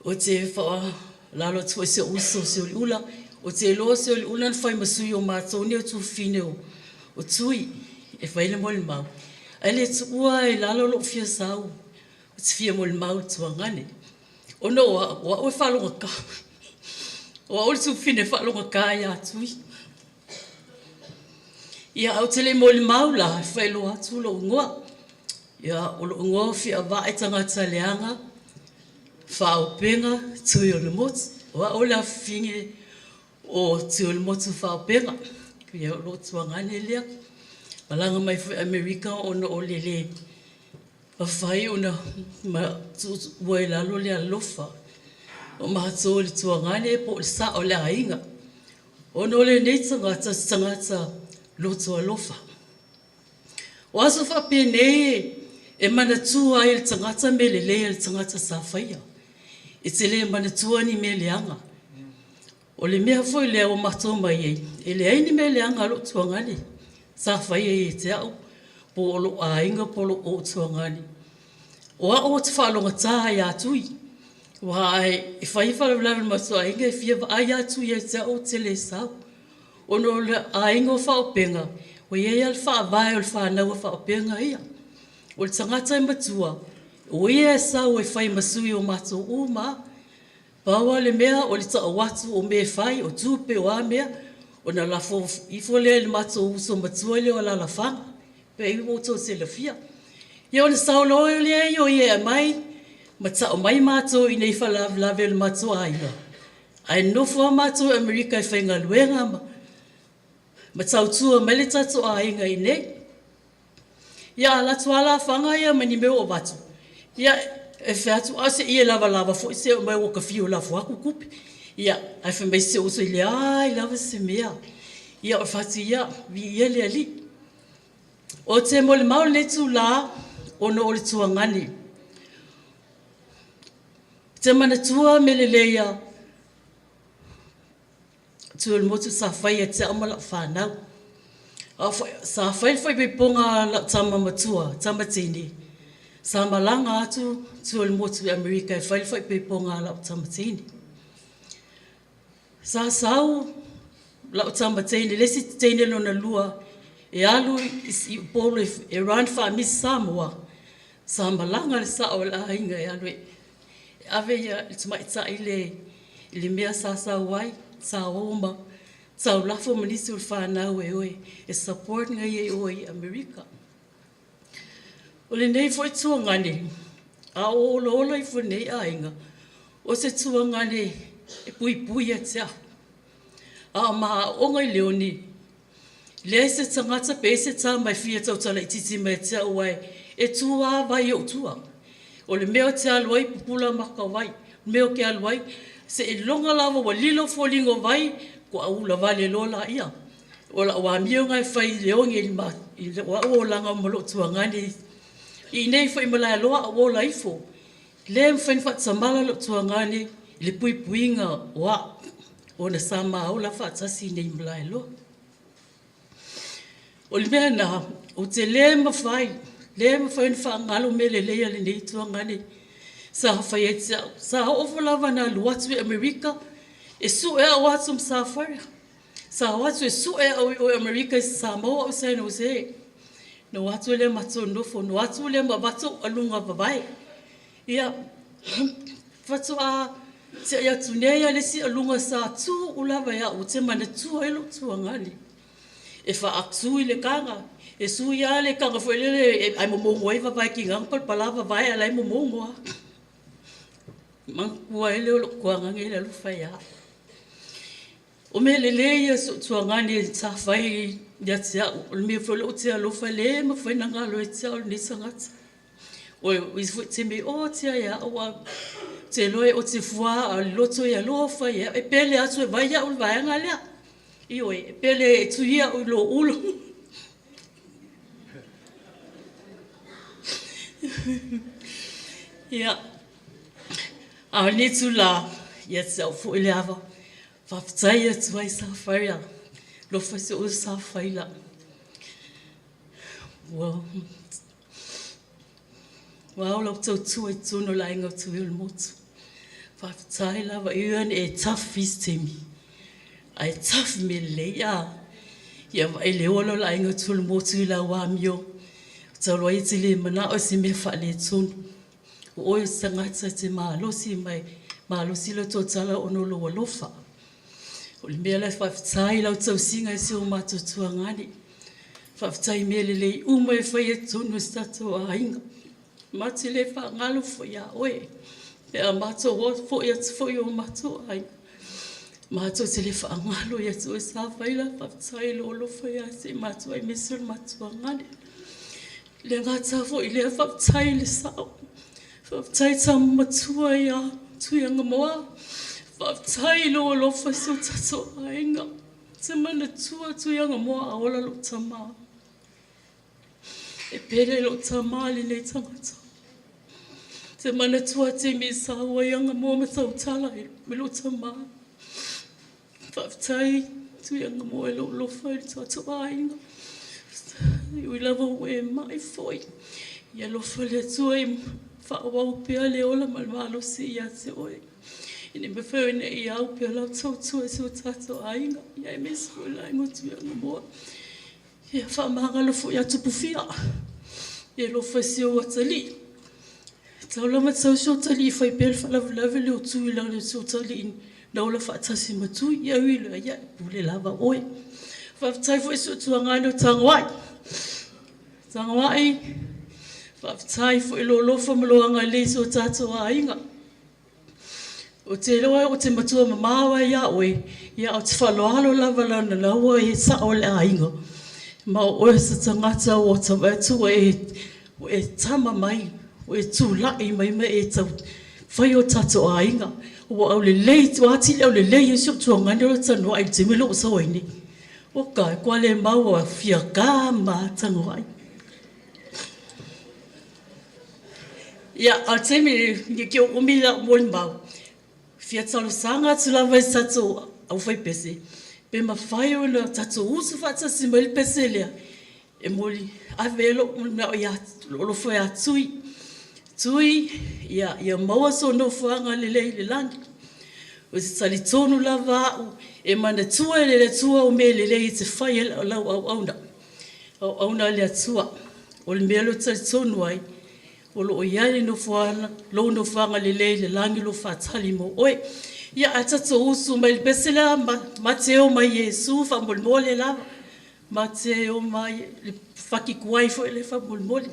ou te faalalo atu foi i si ou uso o Sioliula. Ou te iloa o Sioliula na fai ma sui o matou nei o Tufine o Tui e fai le molimau. Ae le tuua i lalo lou fia sau, ou te fia molimau i le tuagane. Ona o au, o au e faalogogata. O au le tufine e faalogogata ia Tui. Ia, ae ou te le i molimau la, e faailoa atu lou igoa. Ia, o lou igoa o Fiavae Tagata Leaga Faaupega Tui o le Motu. O au o le afafine o Tui o le Motu Faaupega. Ia, o lou tuagane lea. Malaga mai foi Amerika ona o le lē mafai ona tuutuua i lalo le alofa o matou i le tuagane po o le sao o le aiga. Ona o lenei tagata, o se tagata loto alofa. O aso faapenei e manatua ai e le tagata mea lelei a le tagata sa faia. E te le manatua ni mea leaga. O le mea foi lea ua matou omai ai, e leai ni mea leaga a lou tuagane sa faia ia te au, po o lou aiga po o lou ou tuagane. O au ou te faalogogata ia Tui, aua e fai faalavelave i le matou aiga, e fia vaai lava Tui ia te au ou te le sau. Ona o le aiga o Faaupega, ua i ai lava le faavae o le fanau a Faaupega ia. O le tagata e matua, o ia e sau e fai ma sui o matou uma lava. Pau lava le mea o le tau atu o mea e fai, o tupe, o a mea, ona lafo ifo lea i le matou uso matua lea o Alalafaga, pei ua outou silafia. Ia ona sau loa lea o ia e aumai ma tau mai matou i inei i faalavelave o le matou aiga, ae nonofo lava matou i Amerika e faigaluega ma tautua mai le tatou aiga i inei. Ia a alu atu lava la fana ia ma ni mea ua avatu, ia e fai atu, a o se ie lavalava foi se mai ua ta fiu e lafo atu tupe. Ia, ae fai mai si ou uso, e leai lava se mea. Ia ou fai atu, ia, viia le Alii. Ou te molimau i lenei itula ona o le tuagane. Ou te manatua mea lelei a Tuiolemotu sa fai ia te au ma lau fanau. Sa fai le faaipoipoga a lau tama matua, tama teine, sa malaga atu Tuiolemotu i Amerika e fai le faaipoipoga a lau tama teine. Sa sau lau tama teine, le isi teine lona lua e alu i Upolu e run faa-Miss Samoa, sa malaga le sao o le aiga e alu e ave le tamaitai le i le mea sa sau ai, sa o ma taulafo ma nisi o le fanau e o e support ia i o i Amerika. O lenei foi tuagane, a o olaola ifo nei aiga, o se tuagane e puipui ia te au. A o maaoga i Leoni, leai se tagata pe se tama e fia tautala itiiti mai te au ai, e tu lava vai ou tua. O le mea o te alu ai, pupula maka o vai. O le mea o te alu ai, seiloga lava ua lilo foliga o vai, faatoa ou ulavale loa laia. O lau amio lena e fai i Leoni i o au olaga ma lou tuagane. I inei foi i Malaeloa a ou ola ifo, le mafai ona faatamala lou tuagane i le puipuiga o au, ona sa ma ola faatasi i inei i Malaeloa. O le mea lena, ou te le mafai, le mafai ona faagalo mea lelei a lenei tuagane sa fai ia te au. Sa oo foi lava ina alu atu i Amerika e sue au atu ma Safara. Sa o atu e sue au i o i Amerika sa maua au i San Jose. Na o atu lea matou nofo, na o atu lea ma avatu ou aluga vavae. Ia, faatoa tiai atu nei lava le isi aluga sa tuu lava e au ou te manatua ai lou tuagane. E faatu i le taga, e sui lava le taga foi lele ae momono ai vavae, tiga ona palapala vavae ae la e momono lava. Manatua ai lea o lou tuagane i le alofa e a. O mea lelei ia si ou tuagane sa fai ia te au, o le mea foi lea ou te alofa, le mafai ona galo ia te au lenei tagata. O isi foi taimi, o tia ia au, ou te iloa e ote fua a o le loto e alofa ia au. E pele atu e vai au i le vaega lea. Ioe, e pele e tui au i lou ulo. Ia, a o lenei itula, ia te au foi le ava, faafetai atu ai Safaia, alofa si ou Safaila. Ua ao lau tautua i totonu o le aiga o Tuiolemotu. Faafetai lava, e ui lava ina e tough i isi taimi, ae tough mea lelei a. Ia vaai le ola o le aiga o Tuiolemotu i lau amio, talu ai e te le manao i se mea faaletonu. O oe o se tagata e te malosi ma e malosi lau tautala ona o lou alofa. O le mea lea faafetai i lau tausiga i si o matou tuagane. Faafetai i mea lelei uma e fai i totonu o si tatou aiga. Matou te le faagalo foi ia oe pe a matou o foi atu foi i o matou aiga. Matou te le faagalo ia te oe Safaila, faafetai i lou alofa ia te matou aemaise o le matou tuagane. Le gata foi i lea, faafetai i le sao. Faafetai tama matua ia Tuiagamoa. Faafetai i lou alofa i si o tatou aiga. Te manatua Tuiagamoa a ola lou tama. E pele lou tama lenei tagata. Te manatua taimi sa au ai Agamoa ma tautala me lou tama. Faafetai Tuiagamoa i lou alofa i le tatou aiga. E ui lava ua e mai foi. Ia alofa le Atua ia faaauau pea le ola ma le malosi ia te oe. Ina ia mafai ona e au pea lau tautua i si o tatou aiga, ia aemaise foi le aiga o Tuiagamoa. Ia faamagalo foi ia Tupufia. Ia alofa i si ou atalii. E tatau lava ona sau si ou atalii e fai pea le faalavelave lea o Tui leaga o si ou atalii na ola faatasi ma Tui. Ia ui lea, ia e pule lava oe. Faafetai foi i si ou tuagane o Tagoai. Tagoai, faafetai foi i lou alofa ma lou agalelei i si o tatou aiga. Ou te iloa ou te matua mamao ai ia oe, ia ou te faaaloalo lava leaga o la ua e sao o le aiga. Ma o oe se tagata ua tau atu ua e, ua e tama mai, ua e tulai mai ma e tau fai o tatou aiga. Ua aulelei, ua atili aulelei ai si ou tuagane o le tanoai i le taimi lea ua sau ai nei. Oka, e kua le mau ua fiaka ma tagoai. Ia, a o le taimi i ke umi lau molimau, fia talosaga atu lava i tatou aufaipese, pe mafai ona tatou usu faatasi mai le pese lea, e moli ave ai lou manao ia lou alofa ia Tui. Tui, ia, ia maua sou nofoaga lelei i le lagi. Ou te talitonu lava au, e manatua e le Atua au mea lelei e te fai ai lau auauna. Auauna a le Atua. O le mea lea ou te talitonu ai, o lo o i ai le nofoaga, lou nofoaga lelei i le lagi o lo o faatali mo oe. Ia, ae tatou usu mai le pese lea, ma te omai Iesu faamolemole lava. Ma te omai, le faki kuai foi lea faamolemole.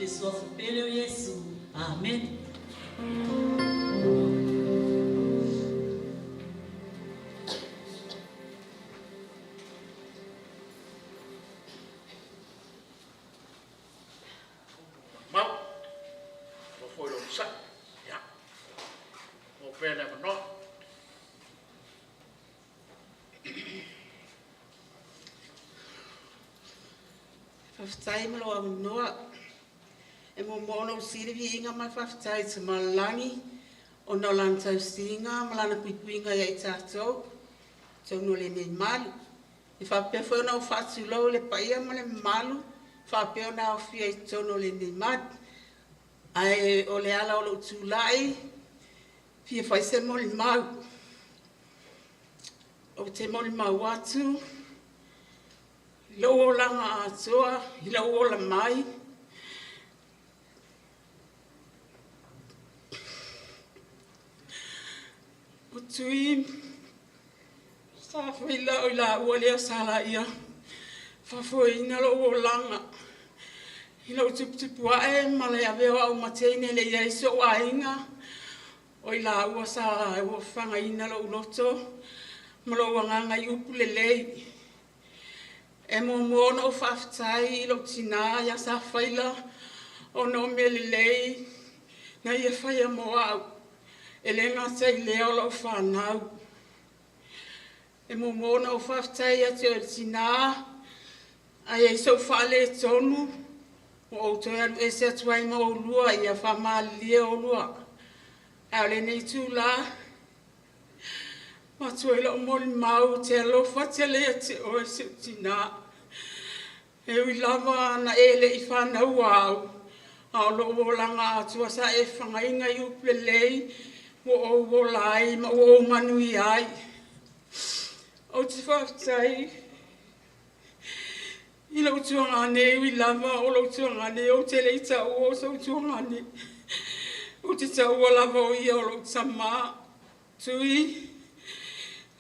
Le suafa pele o Iesu. Amen. Mau, ua foi lou sai. Ia, mo pea le avanoa. Faafetai mo lou avanoa. E muamua ona ou sii le viiga ma le faafetai i Tamalani ona o lana tausiga ma lana puipuiga ia i tatou i totonu o lenei malu. E faapea foi ona ou faatulou i le paia ma le mamalu faapea ona aofia i totonu o lenei malu. Ae o le ala o lou tulai, fia fai se molimau. Ou te molimau atu i lou olaga atoa, i lou ola mai, o Tui sa faila o i laua lea sa laia faafoeina lou olaga i lou tuputupu ae ma le avea o au ma teine e le i i ai so'u aiga. O i laua sa laua fafagaina lou loto ma lou agaga i upu lelei. E muamua ona ou faafetai i lou tinā ia Safaila ona o mea lelei na ia faia mo a'u, e le gata i lea o lau fanau. E muamua ona ou faafetai ia te oe le tinā, a i ai sou faaletonu ua ou toe alu ese atu ai ma oulua, ia faamalilie oulua. A o lenei itulā, avatu ai lau molimau, ou te alofa tele ia te oe si ou tinā. E ui lava na e le i fanaua au, a o lou olaga atoa sa e fafagaina i upu lelei ua ou ola ai ma ua ou manuia ai. Ou te faafetai i lou tuagane, e ui lava o lou tuagane ou te le i taua o sou tuagane. Ou te taua lava o ia o lou tamā. Tui,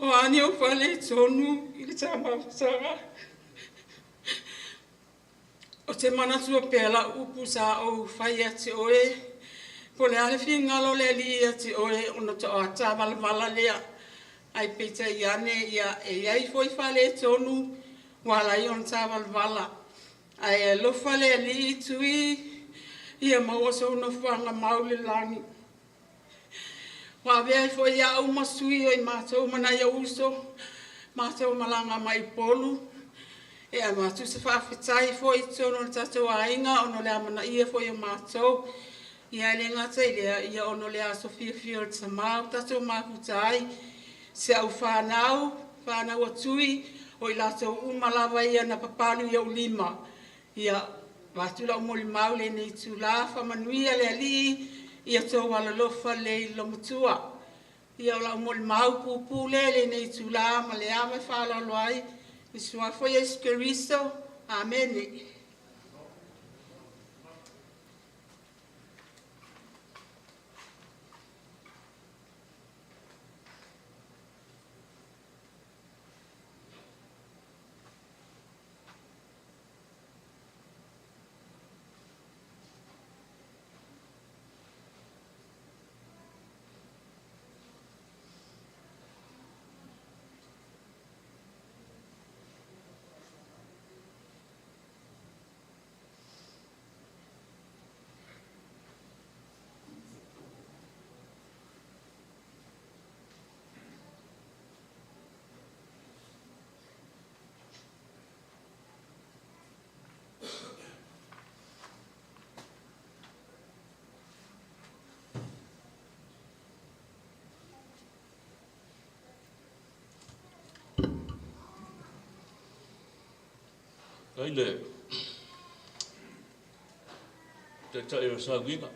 O a ni ou faaletonu i le ta mafutaga. Ou te manatua pea lau upu sa ou fai ia te oe, po o le a le finagalo o le Alii ia te oe ona faatoa ta valavala lea. Ae peitai ane, ia, e i ai foi faaletonu ua ala ai ona ta valavala. Ae alofa le Alii Tui, ia maua sou nofoaga mau i le lagi. Ua avea ai foi au ma sui o i matou ma nai ou uso, matou malaga mai Upolu e avatu se faafetai foi i totonu o le tatou aiga ona o le amanaia foi o matou. Ia e le gata i lea, ia ona o le aso fiafia o le tama ua tatou mafuta ai, si au fanau, fanau a Tui, o i latou uma lava ia na papalu i ou lima. Ia, avatu lau molimau i lenei itula, faamanuia le Alii ia outou alolofa lelei i le loomatua. Ia o lau molimau puupuu lea i lenei itula ma le ava e faaaloalo ai, i le Suafa o Iesu Keriso. Amene. Faafetai i le Taitai o le Sauniga,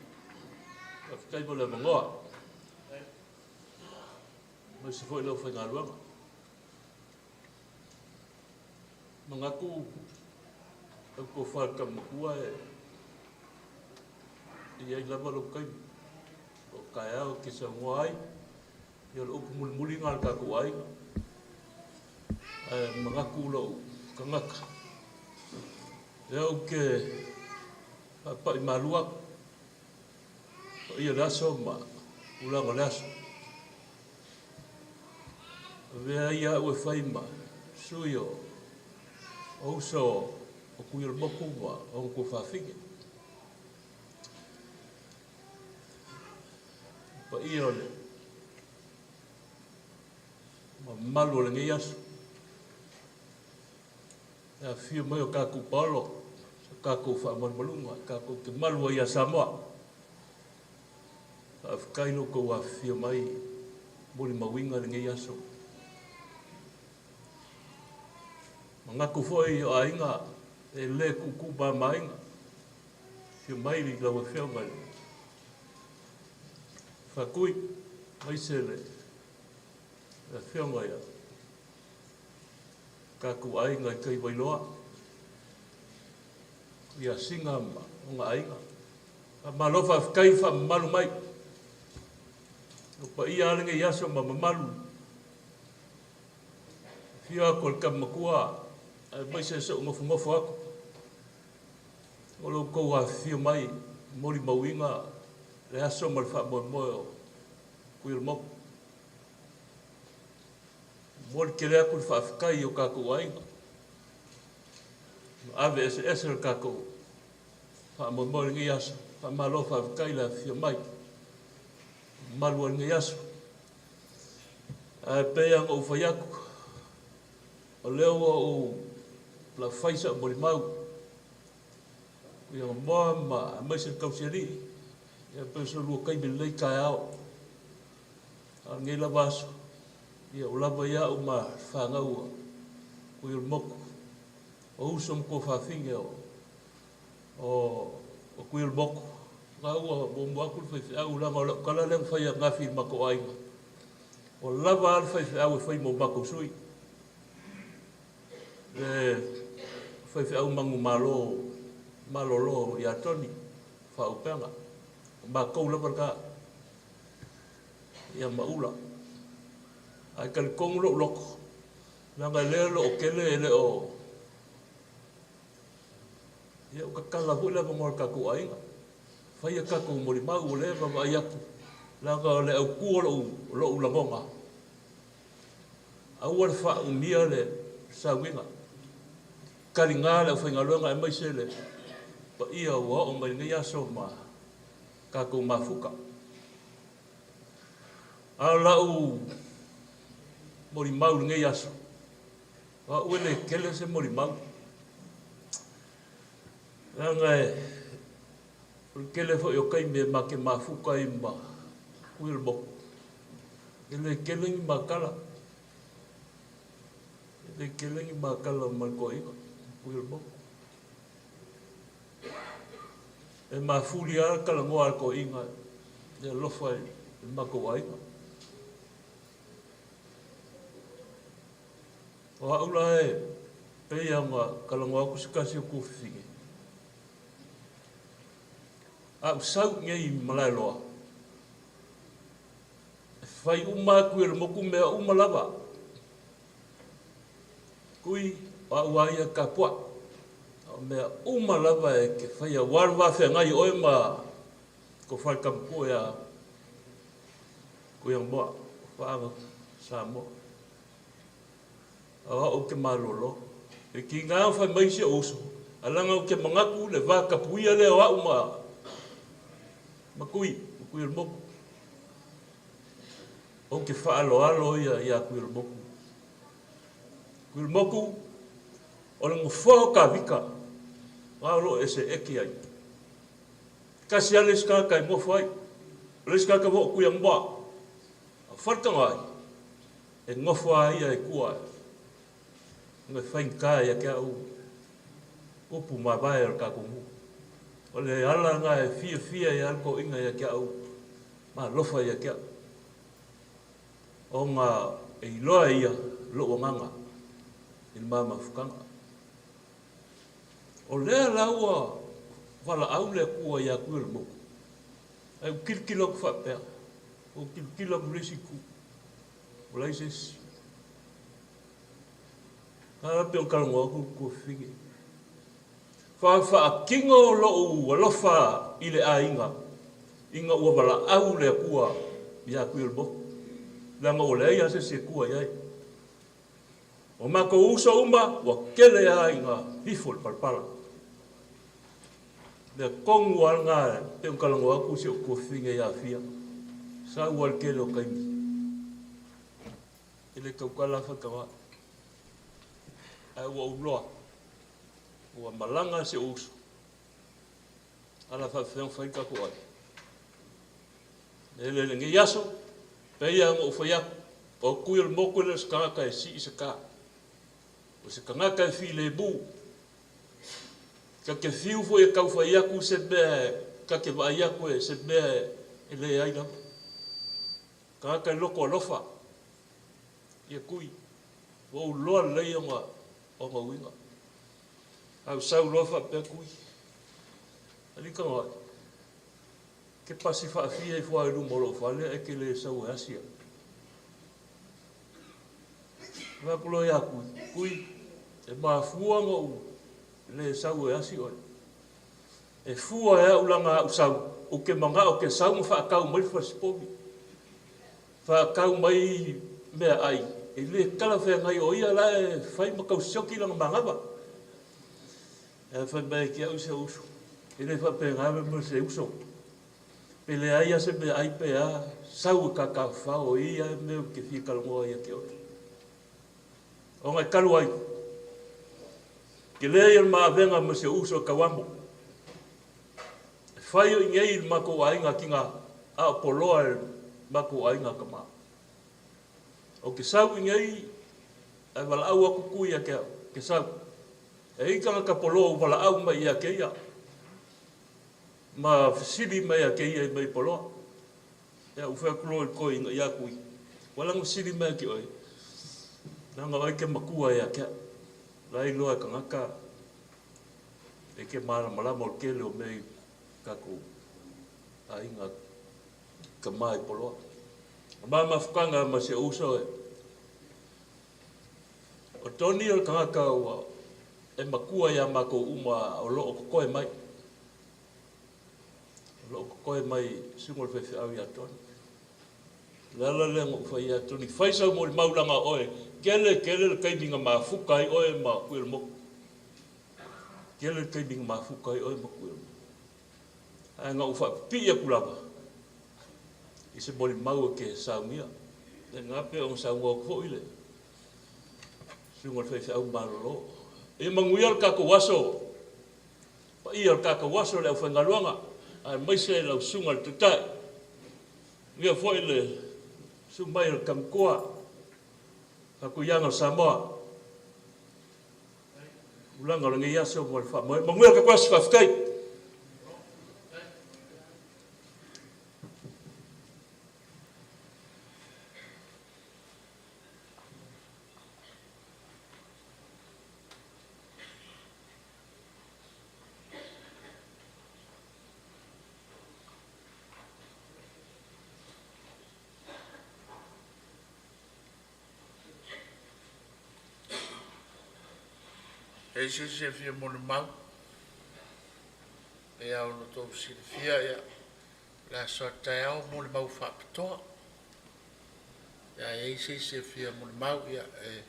faafetai mo le avanoa, aemaise foi le aufaigaluega. E manatu lau tofa i le tama matua e i ai lava lou taimi, o taeao e te saunoa ai, ia o le upu mulimuli lena a le tatou aiga. Ae manatu lou tagata, lea ou te faapai malu atu, paia o le aso ma tulaga o le aso. Avea ia au e fai ma sui o uso o Tuiolemoku ma ona tuafafine. Paia o le mamalu o lenei aso. E afifio mai o tatou paolo, so tatou faamalumaluga, tatou te malu ai ia Samoa. Faafetai lo outou afifio mai molimauina lenei aso. Manatu foi o aiga e le tuutuu mamaina. Afio mai lau Afioga i le Faatui, aemaise le Afioga ia tatou aiga i Taivailoa, ia Sina ma ona aiga. Faamalo faafetai faamamalu mai. O paia lava lenei aso ma mamalu. Afio atu o le tama matua, aemaise so'u nofonofo atu. O lo outou afifio mai molimauina le aso ma le faamoemoe o Tuiolemoku. Momoli tele atu le faafetai i o tatou aiga. Ma ave eseese le tatou faamoemoe i lenei aso. Faamalo faafetai le afifio mai. Mamalu o lenei aso. Ae pei ona ou fai atu, o lea ua ou lafai sau molimau ia moa ma aemaise le tausialii, ia pei o se lua taimi lelei taeao. A o lenei lava aso, ia ua lava ia au ma le fanau a Tuiolemoku, o uso ma tuafafine o Tuiolemoku. Na ua muamua atu le faifeau, leaga o lau tala lea na fai ananafi i le matou aiga. Ua lava a le faifeau e fai mo matou sui. Le faifeau manumalo malolo ia Toni Faaupega. O matou lava lena. Ia Maula. Ae talitonu lou loto, leaga lea o lo o tele e le o Ia ua tatala foi le avanoa i le tatou aiga. Fai a tatou molimau o lea e vaavaai atu, leaga o le autu o lou, lou lagona, aua le faaumia le sauniga. Taliga le aufaigaluega aemaise le paia ua oo mai lenei aso ma tatou mafuta. A o lau molimau i lenei aso, o au e le tele se molimau. Leaga e, o le tele foi o taimi e ma te mafuta ai ma kui o le motu, e le tele ni ma tala. E le tele ni ma tala ma le toeaina, kui o le motu. E mafuli lava le talanoa a le toeaina i le alofa i le matou aiga. O au la e pei lava ona talanoa atu se tasi o tuafafine, a ou sau i inei i Malaeloa, e fai uma atu i le motu mea uma lava. Kui, o au lava ia e tapuai. O mea uma lava e te faia aua le va feagai o oe ma tou faletamatua ia Tuiamoa, Faaga Samoa. O au ou te malolo. E tiga ona fai mai si ou uso, ae leaga ou te manatu le va tapuia lea o au ma ma Tui, ma Tuiolemoku. Ou te faaaloalo ia ia Tuiolemoku. Tuiolemoku, o le nofoa o Tavita, na o lo o e seeti ai. Tasi lava le isi tagata e nofo ai. O le isi tagata foi o Tuiamoa. A o Faletagai, e nofo lava ia i tua e faigata ia te au upu mavae o le tatou nuu. O le ala lena e fiafia ai lava le toeaina ia te au ma alofa ia te au, ona e iloa e ia lou agaga i le ma mafutaga. O lea la ua valaau le Atua ia Tuiolemoku, ae ou tilotilo atu faapea, ou tilotilo atu i le isi itu, ua leai se isi. A la pei ona talanoa atu le tuafafine. Faafaatino lou alofa i le aiga ina ua valaau le Atua ia Tuiolemoku, leaga ua leai lava se isi e tua i ai. O matou uso uma ua tele lava ina ifo i le palapala. Mea tonu lava lena pei ona talanoa atu si ou tuafafine ia Afia. Sau lava le tele o taimi. E le tautala Faitaga. Ae ua ou iloa, ua malaga si ou uso. Ala faafefea ona fai le tatou ai. E le lenei aso, pei lava ona ou fai atu, o Tui o le Motu e le o se tagata e sii se ta. O se tagata e filemu. Ta te fiu foi e tau fai atu se mea, ta te vaai atu e se mea e leai lava. Tagata e loto alofa ia Tui. Ua ou iloa lelei ona uiga. Ae ou sau loa faapea Tui, alii tagata, e te pasi faafia ifo lava i luma o lou fale ae te le sau e asi au. Fai atu loa ia Tui, Tui, e mafua ona ou le sau e asi oe. E fua e au leaga a ou sau, ou te manao ou te sau ma faatau mai le falesipovi. Faatau mai meaai, e le talafeagai o ia la e fai ma tau sioki lana manava. Ae fai mai ai ke au si ou uso, e le faapena le mea o se uso. Pe leai lava se meaai pe a, sau e tataufao o ia e mea ou te fia talanoa ai ia te oe. Ona e talu ai, tele ia le maavega ma si ou uso e tauamo. E fai o i nei i le matou aiga tina, a o poloa e le matou aiga tama. Ou te sau i nei, ae valaau atu Tui ia te au, ke sau. E i tagata poloa u valaau mai ia te ia, ma fesili mai ia te ia i mei poloa. Ia u fai atu loa i le toeaina ia Tui, ua laga fesili mai ia te oe, leaga oe e te matua ia te au. La e iloa e tagata e te malamalama o le tele o mea i tatou aiga tama i poloa. O ma mafutaga ma si ou uso e O Tony o le tagata ua e matua ia matou uma o lo o totoe mai. O lo o totoe mai susuga o le faifeau ia Tony. O le ala lea na ou fai ia Tony, fai sau molimau leaga o oe, tele tele le taimi na mafuta ai oe ma Tuialemotu. Tele le taimi na mafuta ai oe ma Tuialemotu. Ae na ou faapipii atu lava i se molimau e te saunia. Lena pei ona saunoa atu foi le susuga o le faifeau malolo. Ia manuia le tatou aso, paia o le tatou aso le aufaigaluega, aemaise lau susuga i le Taitai. Manuia foi le susu mai o le Tamatua, Faatuiaga o Samoa. Tulaga o lenei aso mo le faamoemoe. Manuia le tatou aso, faafetai. E i ai se isi e fia molimau? E pei lava ona outou silafia, ia, o le aso a taeao o molimau faapitoa. Pe a i ai se isi e fia molimau, ia, e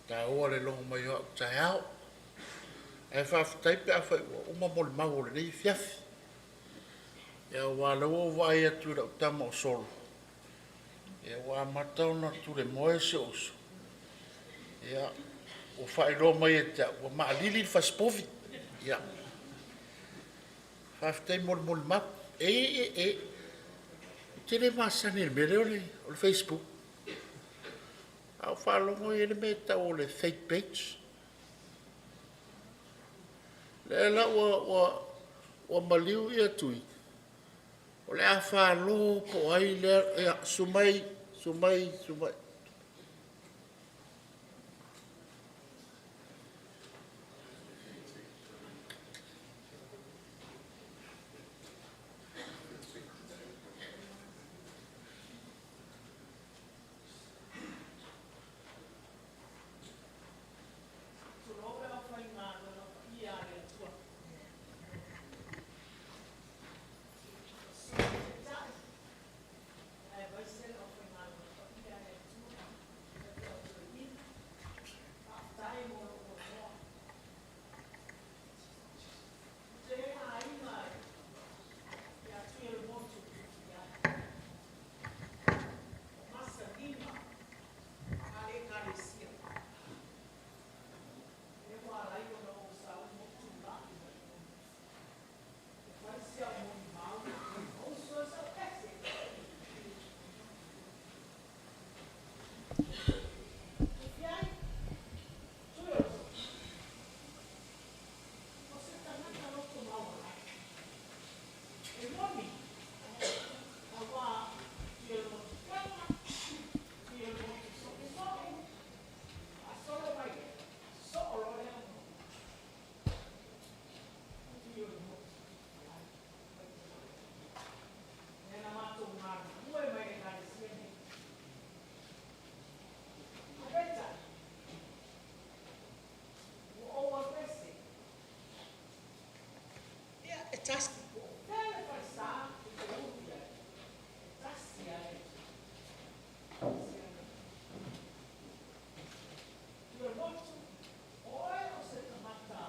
taua le logo mai o au taeao. Ae faafetai pe afai ua uma molimau o lenei afiafi. Ia aua o lea ua ou vaai atu i lau tama o Solo, ia ua amata ona tulemoe si ou uso, ia ua faailoa mai ia te au, ua maalili le fasipovi. Ia, faafetai mo le molimau. E, e, ou te le masani i le mea lea o le Facebook, ae ou faalogo e i ai le mea e tau o le fake page. Lea la ua maliu Tui, o le a falo po o ai lea. Ia, susu mai, susu mai, susu mai. Tulou le aufaigaluega paia a le Atua. Susu le Taitai aemaise le aufaigaluega paia a le Atua, faifeau toeaina. Faafetai mo lou avanoa. Ou te le aiga ia Tuiolemotu ai. O masaniga a le Ekalesia, lea ua ala ai ona ou sauni ma ou tulai mai e fai si au molimau ma usu ai sau ese. Tufiai, Tuiolemotu, o se tagata loto maualalo. E moni, aua Tuiolemotu pepa, Tuiolemotu soosoo, faasolo mai lea, soo loa lea ma Tuiolemotu tufiai. Lea na matou galulue mai le Ekalesia nei. Ae peitai, ua ou alu ese. Ia, e tasi po o fea le falesa e te ulu i ai, e tasi lava le Atua. Tasi lava le Atua. Tuiolemotu, o oe o se tagata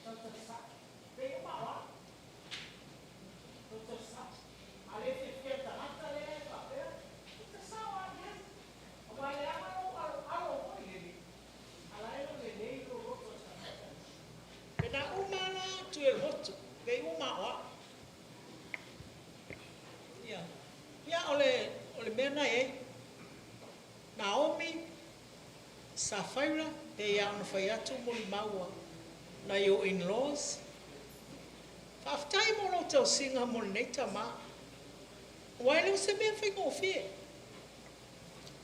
tautasaʻi, pei o maʻo au. Tautasaʻi. A le fiafia i le tagata lea e faapea, e te sao lava i ai. Aua e leaga lou aloalo foi lele, a la e lelei lou loto i le tagata lea. Pe na uma la Tuiolemotu, pei uma o au. Ia, ia o le, o le mea na e ai. Naomi, Safaira, pei lava ona fai atu molimau a nai ou in-laws. Faafetai mo lou tausiga mo lenei tama. Aua e le o se mea faigofie.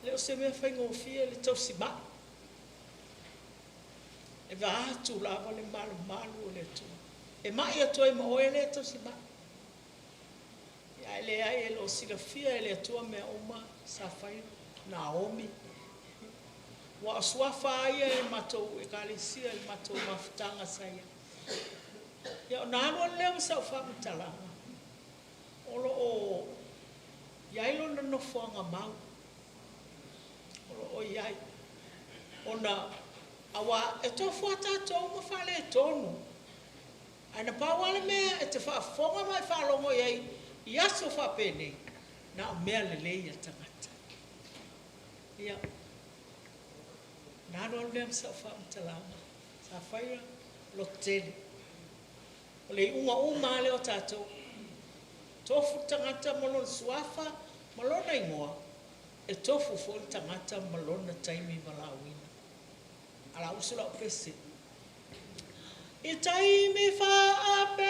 E le o se mea faigofie le tausimai. E vaatu lava le malumalu o le Atua. E mai atu ai ma oe lea tausimai. Ia, ae leai, e le o silafia e le Atua mea uma, Safaira, Naomi. Aua o suafa lava ia i le matou Ekalesia i le matou mafutaga sa i ai. Ia ona alu alu lea o sau faamatalaga, o lo o i ai lona nofoaga mau, o lo o i ai, ona, aua e tofu lava tatou ma faaletonu. Ae na pau lava le mea e te faafofoga ma e faalogo i ai i aso faapenei, na o mea lelei a tagata. Ia, ona alu alu lea ma sau faamatalaga, sa fai le lototele. O le iuga uma lava lea o tatou, tofu le tagata ma lona suafa ma lona igoa, e tofu foi le tagata ma lona taimi valaauina. A o le a usu lau pese. I taimi faapenei,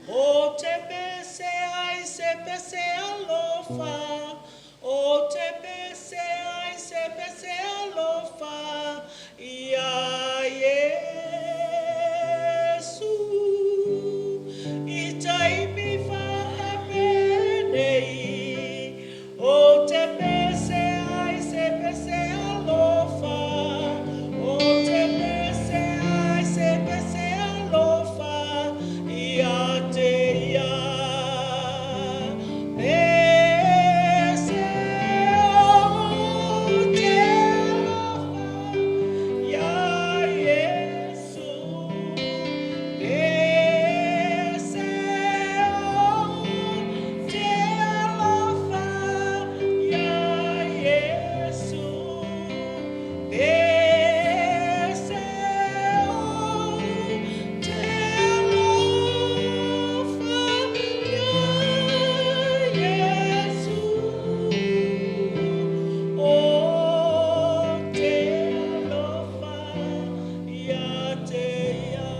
ou te pese ai se pese alofa, ou te pese ai se pese alofa iā Iesu. I taimi faapenei, Ou te pese ai se pese alofa, Ou te pese ai se pese alofa ia te ia. Pese o te alofa ia Iesu. Pese o te alofa ia Iesu. Pese o te alofa ia Iesu. O te alofa ia te ia.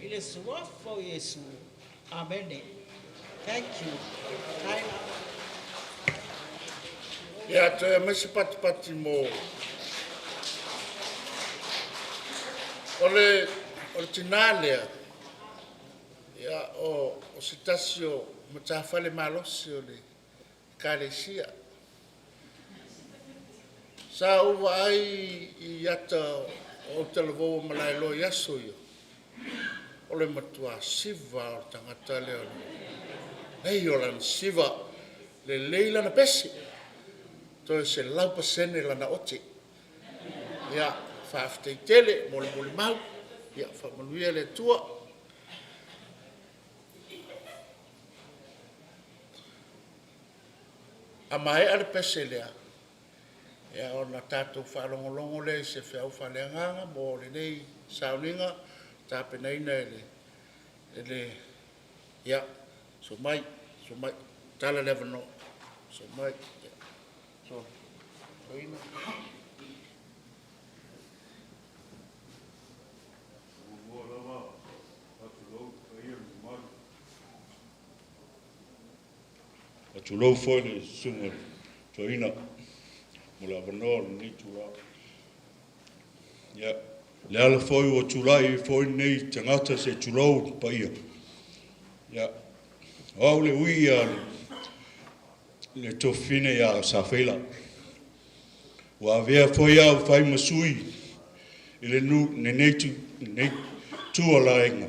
I le suafa o Iesu. Amene. Thank you. Tyler. Ia, toe aumai se patipati mo... O le, o le tinā lea, ia, o, o se tasi o matafale malosi o le Ekalesia. Sa ou vaai i ata o autalavou o Malaeloa i aso ia, o le matua siva lava o le tagata lea, lelei o lana siva, lelei lana pese, toe 100% lana ote. Ia, faafetai tele mo le molimau. Ia faamanuia le Atua. A maea le pese lea, ia ona tatou faalogologo lea i se feau faaleagaga mo lenei sauniga na tapenaina e le, ia, susu mai, susu mai, tatala le avanoa. Susu mai. Toeaina. Muamua lava faatulou i le paia ma le mamalu. Faatulou foi i le susuga i le toeaina mo le avanoa o lenei itula. Ia, le ala foi ua tulai ai foi lenei tagata se i tulou le paia, ia, o au le ui a le tuafafine ia Safeila. Ua avea foi au e fai ma sui i lenei tu o le aiga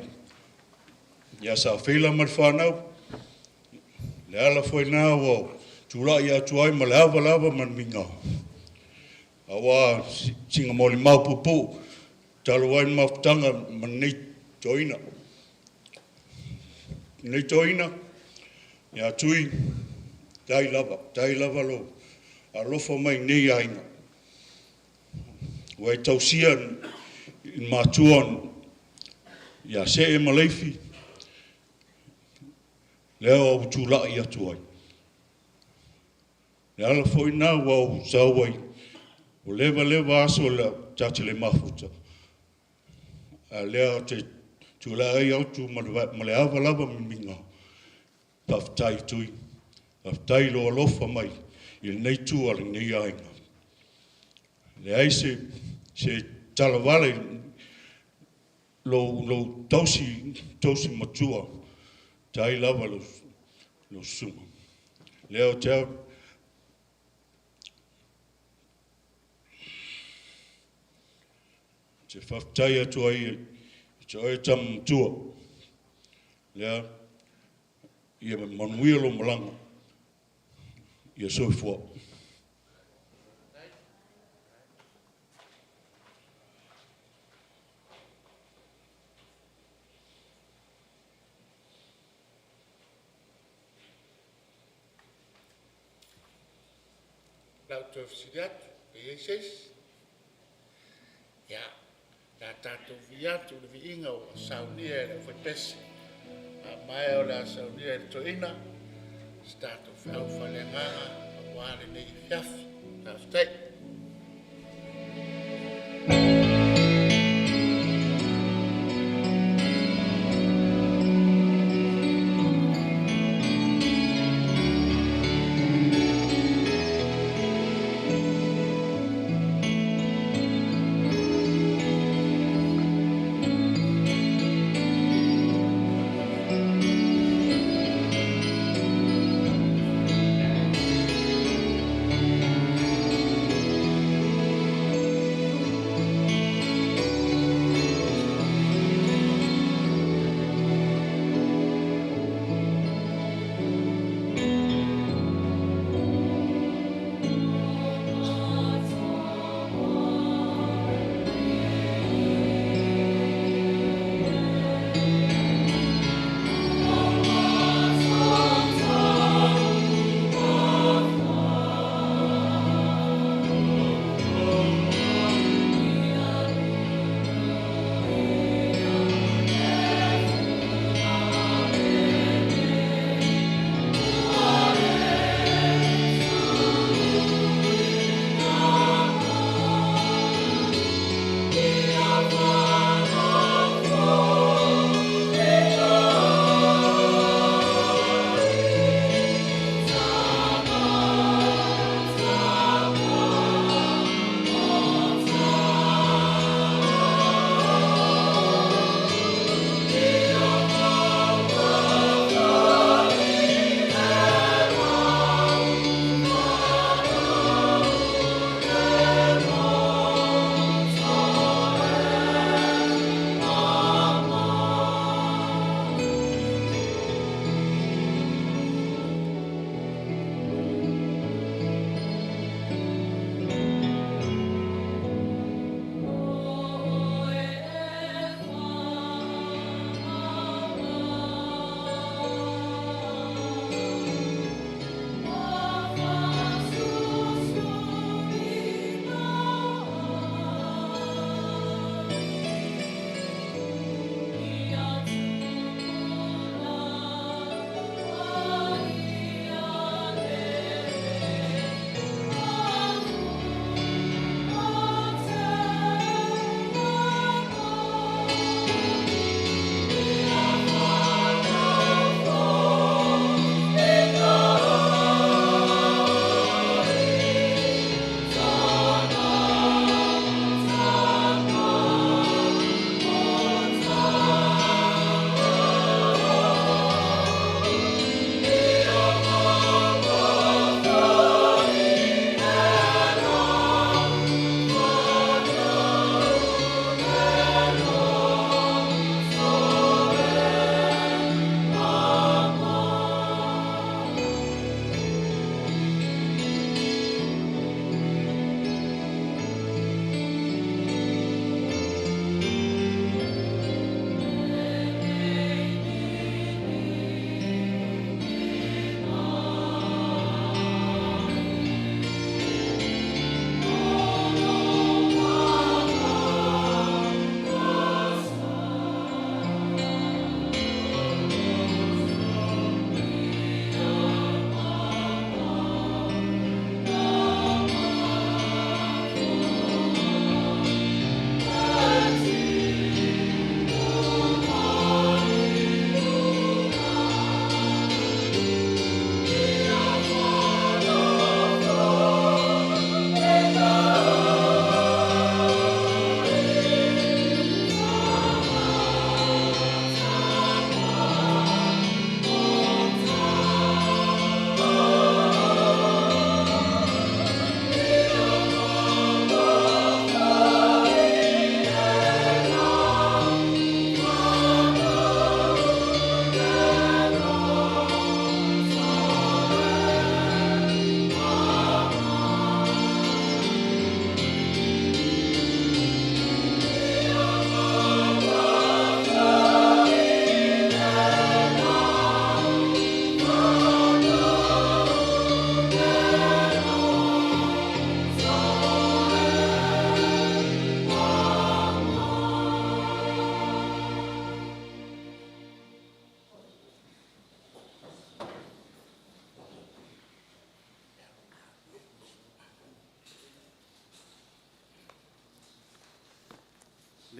ia Safeila ma le fanau. Le ala foi lena ua tulai atu ai ma le ava lava ma le migao, aua sina molimau puupuu talu ai le mafutaga ma lenei toeaina. Lenei toeaina, ia Tui, tai lava, tai lava lou alofa mai i nei aiga. Ua e tausia i matua ia See ma Leifi, lea ua ou tulai atu ai. Le ala foi lena ua ou sau ai, ua leva leva aso ta te le mafuta, a o lea ou te tulai atu ma le ava lava ma le migao. Faafetai Tui, faafetai i lou alofa mai i lenei itu a lenei aiga. E leai se se talavale i lou lou tausi tausi matua, tai lava lou lou susuga. Lea ou te Te faafetai atu ai i te oe tama matua, lea ia manuia lou malaga, ia soifua. O le a ou toe fesili atu, e i ai se isi? Ia, o le a tatou vivii atu i le viiga ua saunia e le aufaipese. A maea o le a saunia e le toeaina se tatou feau faaleagaga aua lenei afiafi. Faafetai.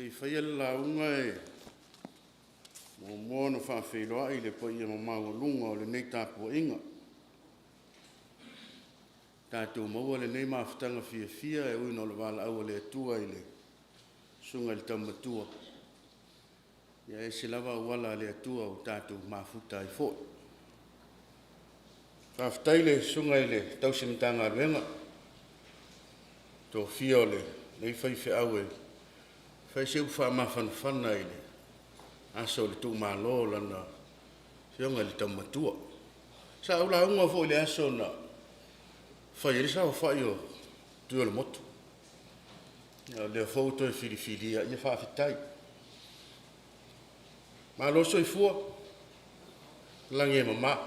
Le i faia le lauga e muamua ona faafeiloai i le paia maualuga o lenei tapuaiga. Tatou maua lenei mafutaga fiafia e ui ina o le valaau a le Atua i le Susuga i le Tama Matua, ia e ese lava auala a le Atua ua tatou mafuta ai foi. Faafetai i le Susuga i le Tausi Matagaluega, tofia o lenei faifeau e fai se upu faamafanafana i le aso o le tuumalo o lana Afioga i le Tama Matua. Sa ou lauga foi i le aso na fai ai le saofai o Tuiolemotu. A o lea foi ua toe filifilia, ia faafetai. Malo le soifua, lagi e mama.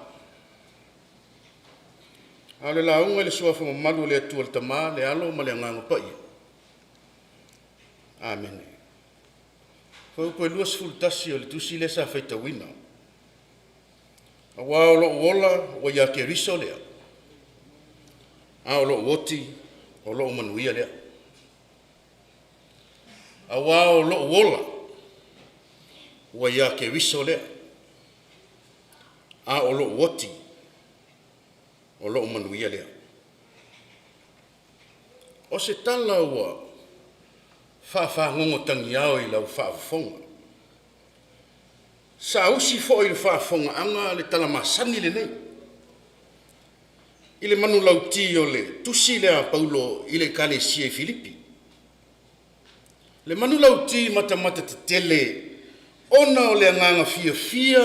A o le lauga i le suafa mamalu o le Atua le Tama, le Alo ma le Agaga Paia. Amene. Fuaiupu e 21 o le tusi lea sa faitauina. Aua o lou ola ua ia Keriso lea, a o lou oti o lou manuia lea. Aua o lou ola ua ia Keriso lea, a o lou oti o lou manuia lea. O se tala ua faafagogo tagiao i lau faafofoga. Saausi foi i le faafofogaaga le tala masani lenei i le manulauti o le tusi lea a Paulo i le Ekalesia i Filipi. Le manulauti matamata tetele ona o le agaga fiafia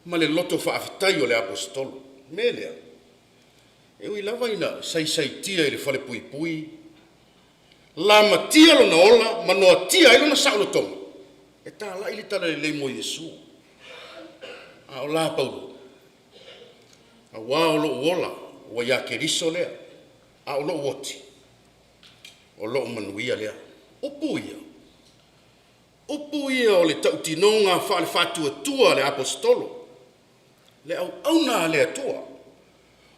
ma le loto faafetai o le Aposetolo. O le mea lea, e ui lava ina saisaitia i le falepuipui, lamatia lona ola ma noatia ai lona saolotoga, e talai le talalelei mo Iesu. A o la Paulo, aua o lou ola ua ia Keriso lea, a o lou oti, o lou manuia lea. Upu ia, upu ia o le tautinoga faale-faatuatua a le Aposetolo, le auauna a le Atua,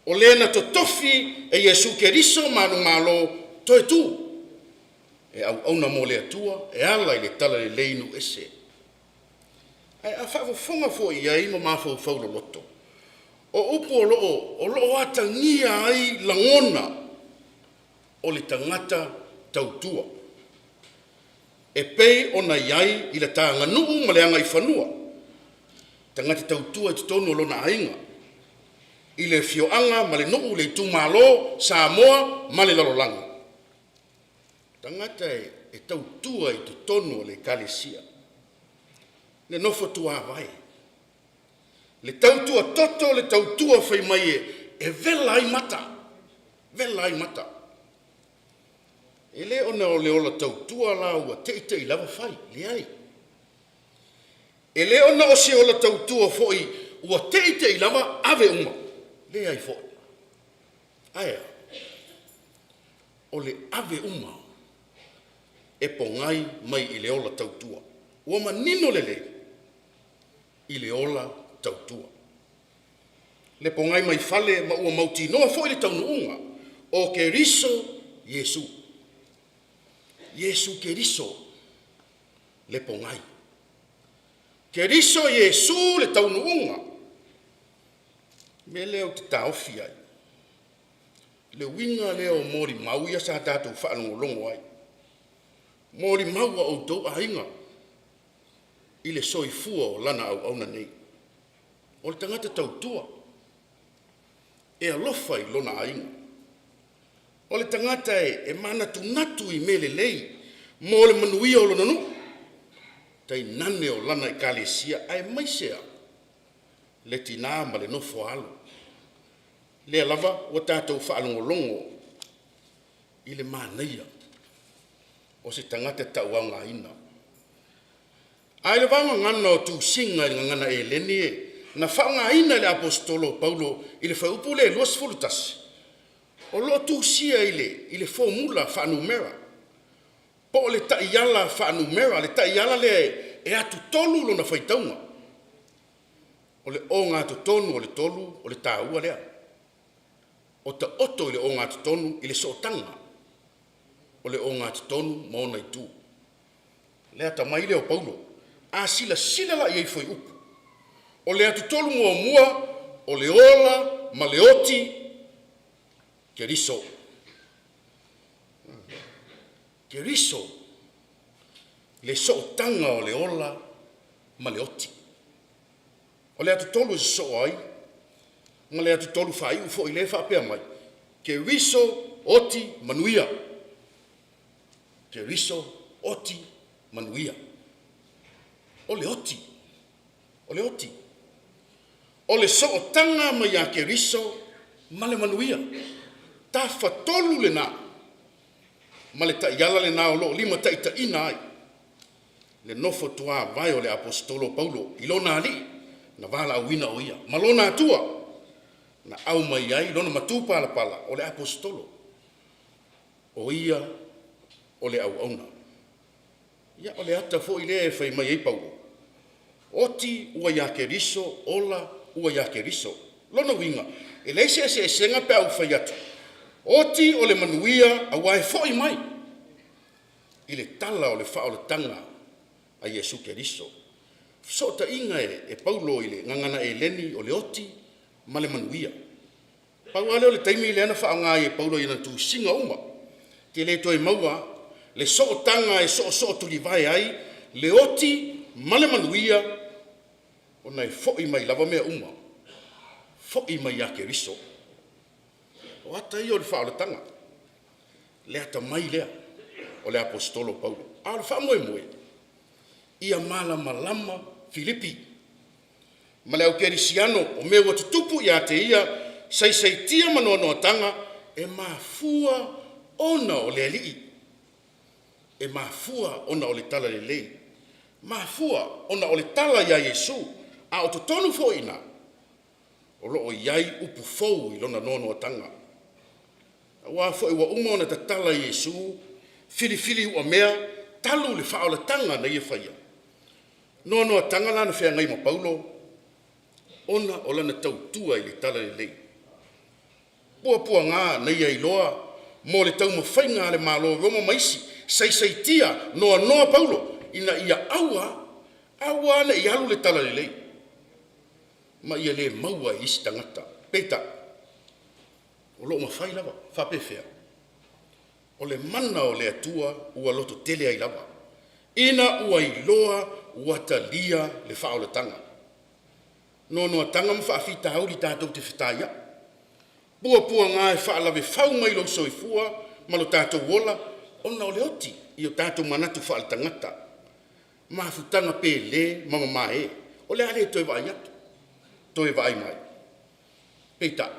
o le na totofi e Iesu Keriso manumalo toe tu, e auauna mo le Atua e ala i le talalelei i nuu ese. Ae a faafofoga foi i ai ma mafaufau loloto, o upu o lo o lo o atagia ai lagona o le tagata tautua, e pei ona i ai i le taganuu ma le agaifanua, tagata tautua i totonu o lona aiga, i le afioaga ma le nuu, le itumalo, Samoa ma le lalolagi. Tagata e tautua i totonu o le Ekalesia, le nofo tuavae, le tautua toto, le tautua fai mai e vela ai mata, vela ai mata. E le ona o le ola tautua la ua teitei lava fai, leai. E le ona o se ola tautua foi ua teitei lava ave uma, leai foi. Ae a? O le ave uma e pogai mai i le ola tautua. Ua manino lelei i le ola tautua. Le pogai mai fale ma ua mautinoa foi le taunuuga o Keriso Iesu. Iesu Keriso le pogai. Keriso Iesu le taunuuga. Mea lea ou te taofi ai. Le uiga lea o molimau ia sa tatou faalogologo ai. Molimau a outou aiga i le soifua o lana auauna nei. O le tagata tautua e alofa i lona aiga. O le tagata e manatunatu i mea lelei mo le manuia o lona nuu, tainane o lana ekalesia, aemaise a le tinā ma le nofo a alo. Lea lava ua tatou faalogologo i le manaia o se tagata tauaogaina. A i le vaogagana o tusiga i le gagana Eleni e na faaaogaina e le Aposetolo o Paulo i le fuaiupu lea e 21, o lo o tusia i le i le fomula faanumera, po o le taiala faanumera, le taiala lea e atutolu lona faitauga. O le ogatotonu o le tolu o le taua lea. O taoto i le ogatotonu i le sootaga o le ogatotonu ma ona itu. Le atamai lea o Paulo. A silasila la i ai fuaiupu, o le atutolu muamua o le ola ma le oti Keriso. Keriso, le sootaga o le ola ma le oti. O le atutolu e sosoo ai ma le atutolu faaiu foi lea e faapea mai, Keriso oti manuia. Keriso oti manuia. O le oti, o le oti. O le sootaga mai ia Keriso ma le manuia. Tafatolu lena ma le taiala lena o lo o limataitaiina ai le nofo tuavae o le Aposetolo o Paulo i lona Alii na valaauina o ia ma lona Atua na aumai ai lona matupalapala o le Aposetolo. O ia o le auauna. Ia, o le ata foi lea e fai mai ai Paulo, Oti ua ia Keriso, ola ua ia Keriso. Lona uiga, e leai se eseesega pe a ou fai atu, oti o le manuia aua e foi mai i le tala o le faaolataga a Iesu Keriso. Fesootaiga e Paulo i le gagana Eleni o le oti ma le manuia. Pau lava lea o le taimi lea na faaaoga ai e Paulo i ana tusiga uma, te le toe maua le sootaga e soosoo tulivae ai le oti ma le manuia ona e foi mai lava mea uma, foi mai ia Keriso. O ata ia o le faaolataga, le atamai lea o le Aposetolo Paulo. A o le faamoemoe, ia malamalama Filipi ma le au kerisiano o mea ua tutupu ia te ia, saisaitia ma noanoataga, e mafua ona o le Alii, e mafua ona o le talalelei, mafua ona o le tala ia Iesu, a o totonu foi i ina, o lo o i ai upu fou i lona noanoataga. Aua foi ua uma ona tatala e Iesu filifili uamea talu le faaolataga na ia faia. Noanoataga la na feagai ma Paulo ona o lana tautua i le talalelei. Puapuaga na ia iloa mo le taumafaiga a le Malo o Roma ma isi saisaitia noanoa Paulo ina ia aua, aua ne i alu le talalelei ma ia le maua e isi tagata. Peitai, o lo o mafai lava. Faapefea? O le mana o le Atua ua lototele ai lava, ina ua iloa ua talia le faaolataga. Noanoataga ma faafitauli tatou te fetaiai. Puapuaga e faalavefau mai lou soifua ma lo tatou ola ona o le oti i o tatou manatu faaletagata, mafutaga pele ma mamae, o le a le toe vaai atu, toe vaai mai. Peitai,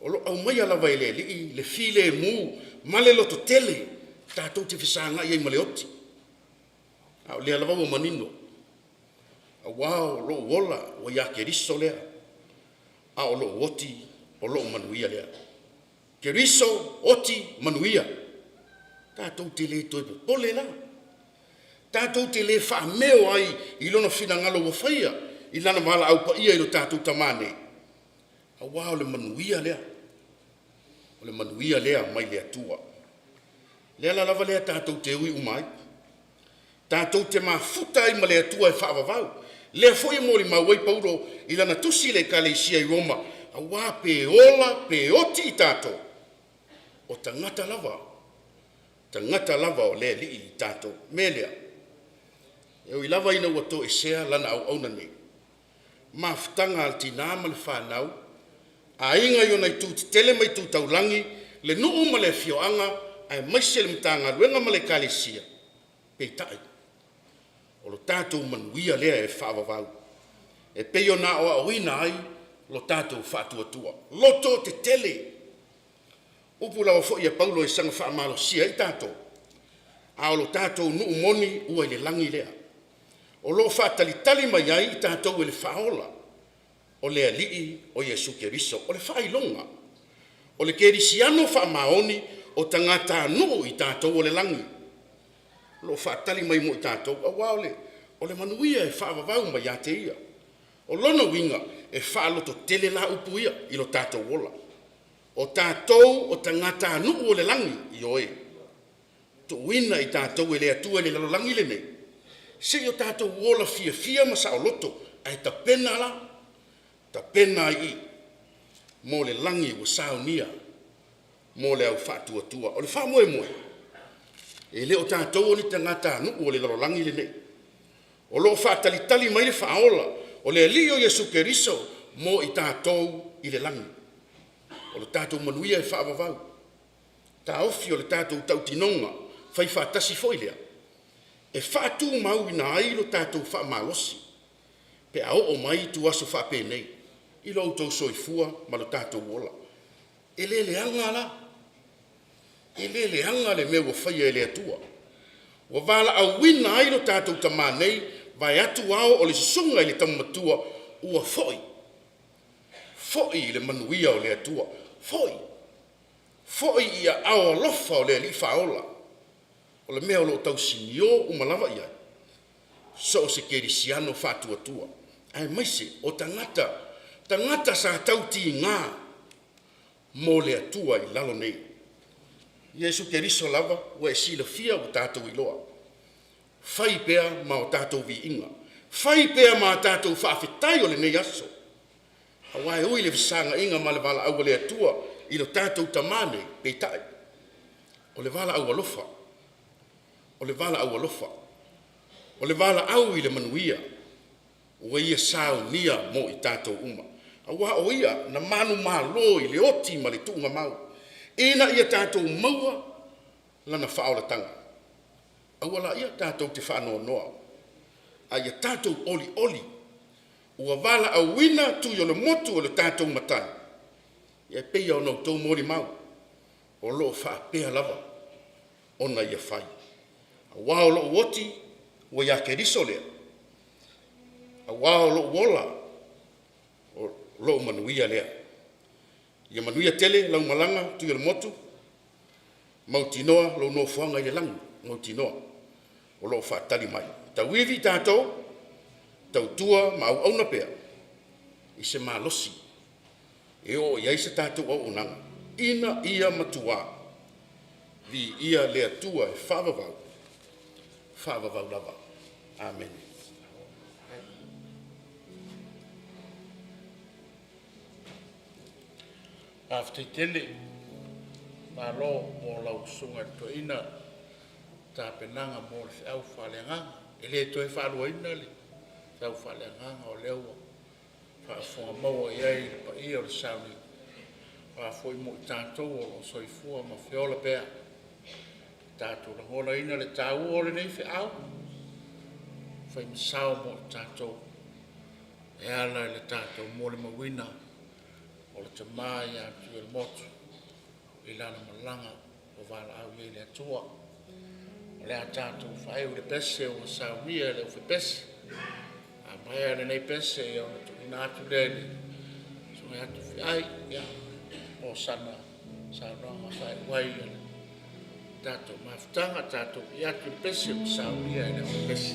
o lo o aumaia lava e le Alii le filemu ma le lototele tatou te fesagai ai ma le oti. A o lea lava ua manino, aua o lou ola ua ia Keriso lea, a o lou oti o lou manuia lea. Keriso, oti, manuia. Tatou te le toe popole la. Tatou te le faameo ai i Lona finagalo ua faia i Lana valaau paia i lo tatou Tama nei, aua o le manuia lea, o le manuia lea mai le Atua. Le ala lava lea tatou te ui uma ai, tatou te mafuta ai ma le Atua e faavavau. Lea foi e molimau ai Paulo i lana tusi i le Ekalesia i Roma, aua pe ola pe oti i tatou, o tagata lava, tagata lava o le Alii i tatou. Mea lea, e ui lava ina ua toesea lana auauna nei, mafutaga a le tina ma le fanau, aiga i ona itu tetele ma itu taulagi, le nuu ma le afioaga, aemaise le Matagaluega ma le Ekalesia, peitai, o lo tatou manuia lea e faavavau, e pei ona aoaoina ai lo tatou faatuatua. Loto tetele! Upu lava foi a Paulo e saga faamalosia ai tatou, a o lo tatou nuu moni ua i le lagi lea, o lo o faatalitali mai ai i tatou e le Faaola, o le Alii o Iesu Keriso. O le faailoga, o le kerisiano faamaoni o tagatanuu i tatou o le lagi, o lo o faatali mai mo i tatou, aua o le, o le manuia e faavavau mai ia te ia. O lona uiga, e faalototele la upu ia i lo tatou ola. O tatou o tagatanuu o le lagi, ioe. tuuina i tatou e le Atua i le lalolagi lenei, se i o tatou ola fiafia ma saoloto, ae tapena la, tapena ai i i mo le lagi ua saunia mo le au faatuatua. O le faamoemoe, e le o tatou o ni tagatanuu o le lalolagi lenei. O lo o faatalitali mai le Faaola o le Alii o Iesu Keriso mo i tatou i le lagi. O le tatou manuia e faavavau. Taofi o le tatou tautinoga faifaatasi foi lea, e faatumauina ai lo tatou faamalosi pe a oo mai ituaso faapenei i lo outou soifua ma lo tatou ola. E le leaga la, e le leaga le mea ua faia e le Atua. Ua valaauina ai lo tatou Tamā nei, vaeatu ao o le susuga i le Tama Matua ua foi, foi i le manuia o le Atua, foi, foi i aao alofa o le Alii Faaola, o le mea o lo o tausinio uma lava i ai, so o se kerisiano faatuatua, aemaise o tagata, tagata sa tautiga mo le Atua i lalo nei. Iesu Keriso lava ua e silafia ua tatou iloa. Fai pea ma o tatou viiga, fai pea ma a tatou faafetai o lenei aso, aua e ui i le fesaga'iga ma le valaau a le Atua i lo tatou Tamā nei, peitai, o le valaau alofa, o le valaau alofa, o le valaau i le manuia ua Ia saunia mo i tatou uma, aua o Ia na manumalo i le oti ma le tuugamau, ina ia tatou maua Lana faaolataga. Aua laia tatou te faanoanoa, a ia tatou olioli ua valaauina Tui o le Motu o le tatou Matai, e pei ona outou molimau, o lo o faapea lava ona ia fai. Aua o lou oti ua ia Keriso lea, aua o lou ola, o lou manuia lea. Ia manuia tele lau malaga Tui o le Motu, mautinoa lou nofoaga i le lagi, mautinoa o lo o faatali mai. Tauivi tatou, tautua ma auauna pea i se malosi e oo i ai se tatou auaunaga, ina ia matuā viia le Atua e faavavau, faavavau lava. Amene. Faafetai tele, malo mo lau Susuga i le Toeaina tapenaga mo le feau faaleagaga. E le toe faaluaina le feau faaleagaga o lea ua faafofoga maua i ai le paia o le sauniga, aua foi mo i tatou o lo o soifua ma feola pea. Tatou lagonaina le taua o lenei feau, fai ma sao mo i tatou e ala i le tatou molimauina o le Tama ia Tuiolemotu i lana malaga ua valaau i ai le Atua. O le a tatou faaiu i le pese ua saunia e le aufaipese. A maea lenei pese ona tuuina atu lea i le Susuga ia Tofiai mo sana saunoaga e faaiu ai le tatou mafutaga. Tatou vii atu i le pese ua saunia e le aufaipese.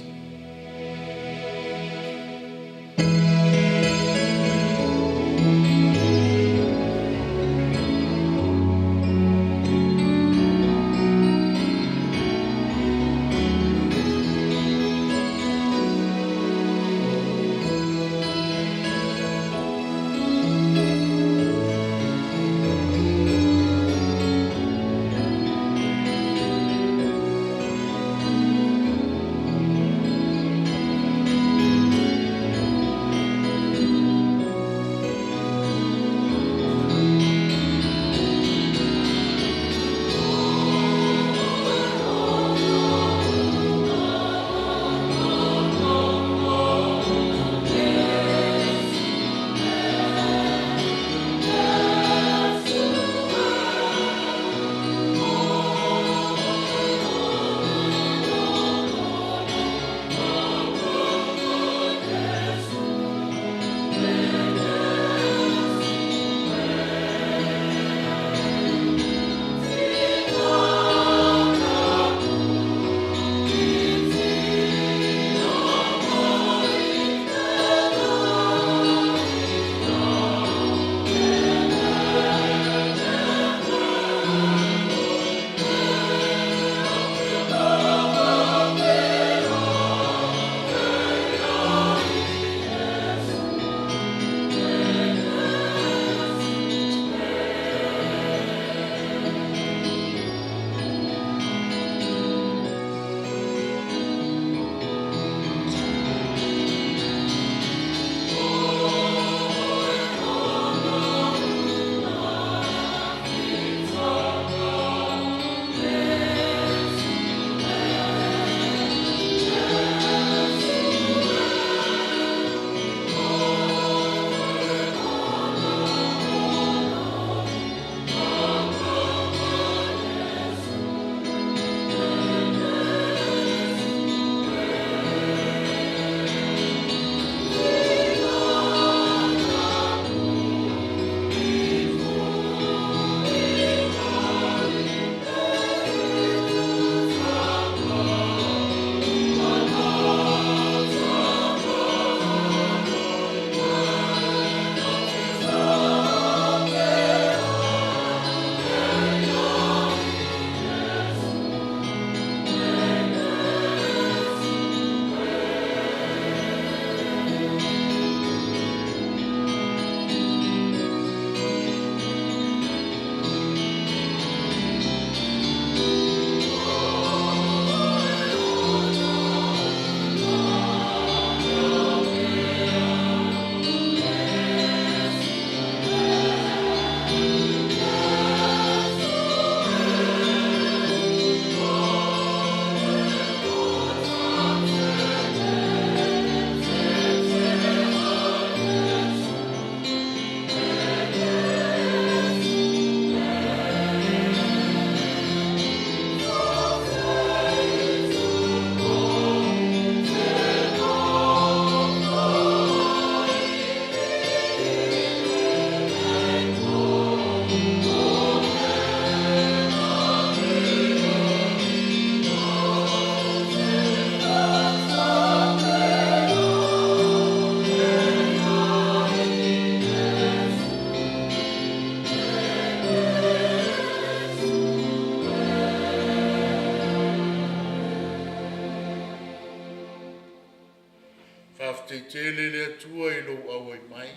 tele le Atua i lou auai mai.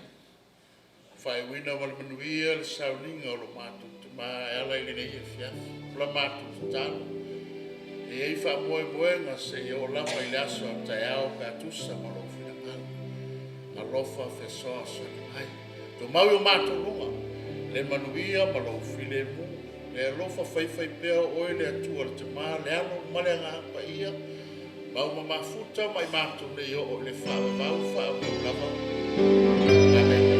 Faaiuina ma le manuia le sauniga o lo matou tama e ala i lenei afiafi. O la matou tatalo, e i ai faamoemoega seia oo lava i le aso a taeao pe a tusa ma lou finagalo. Alofa fesoasoani mai. Tumau i o matou luga le manuia ma lou filemu. Le alofa faifaipea o oe le Atua le Tama, le Alo ma le Agaga Paia, ma ua mafuta ma i matou nei oo i le faavavau faavavau lava. Amene.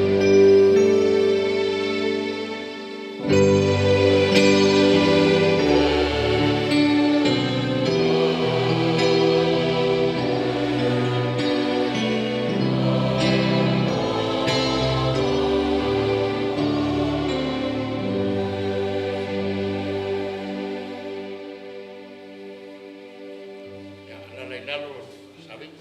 Ia, alaala i lalo Savili.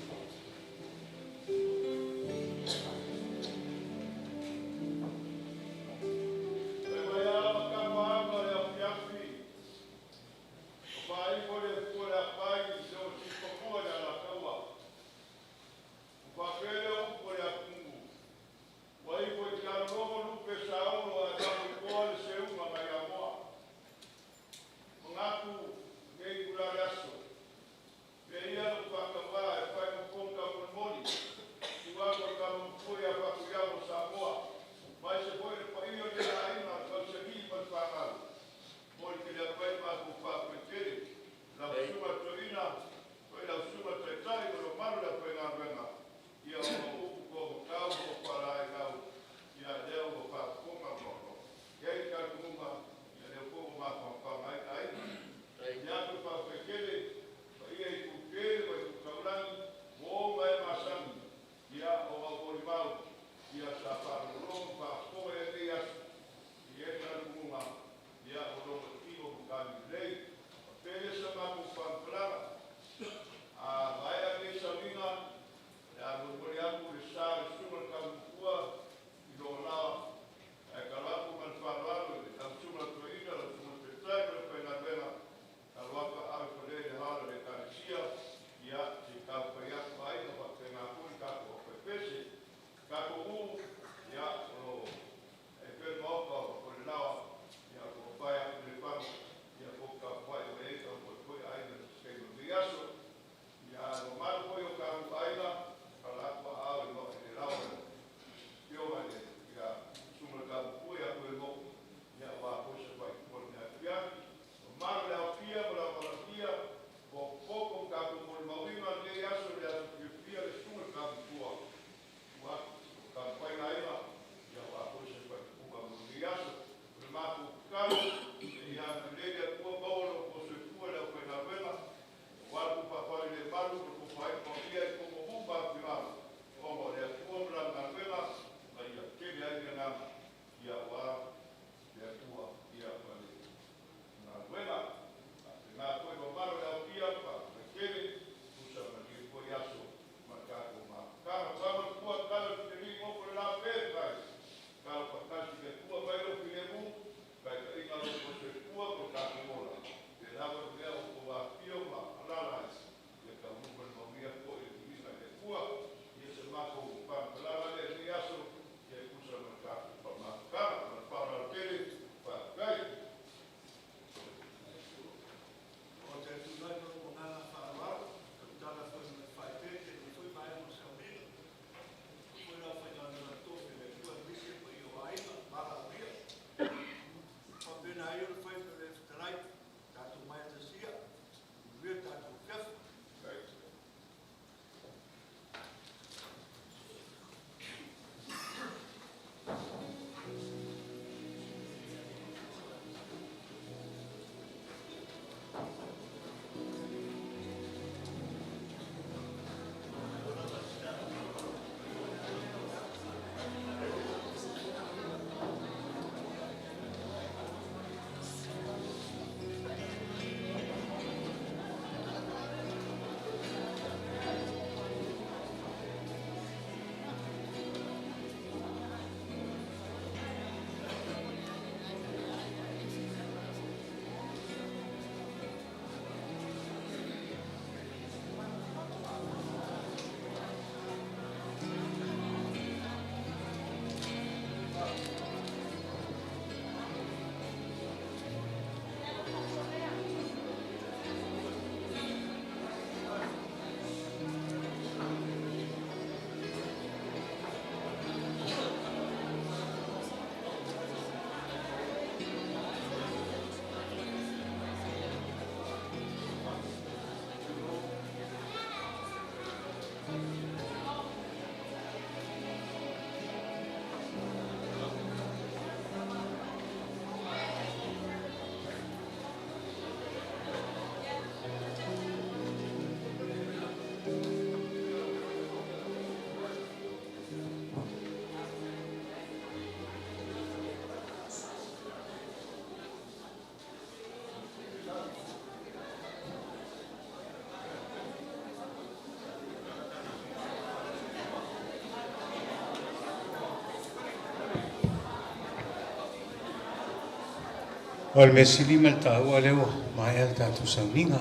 O le mea sili ma le taua lea ua maea le tatou sauniga.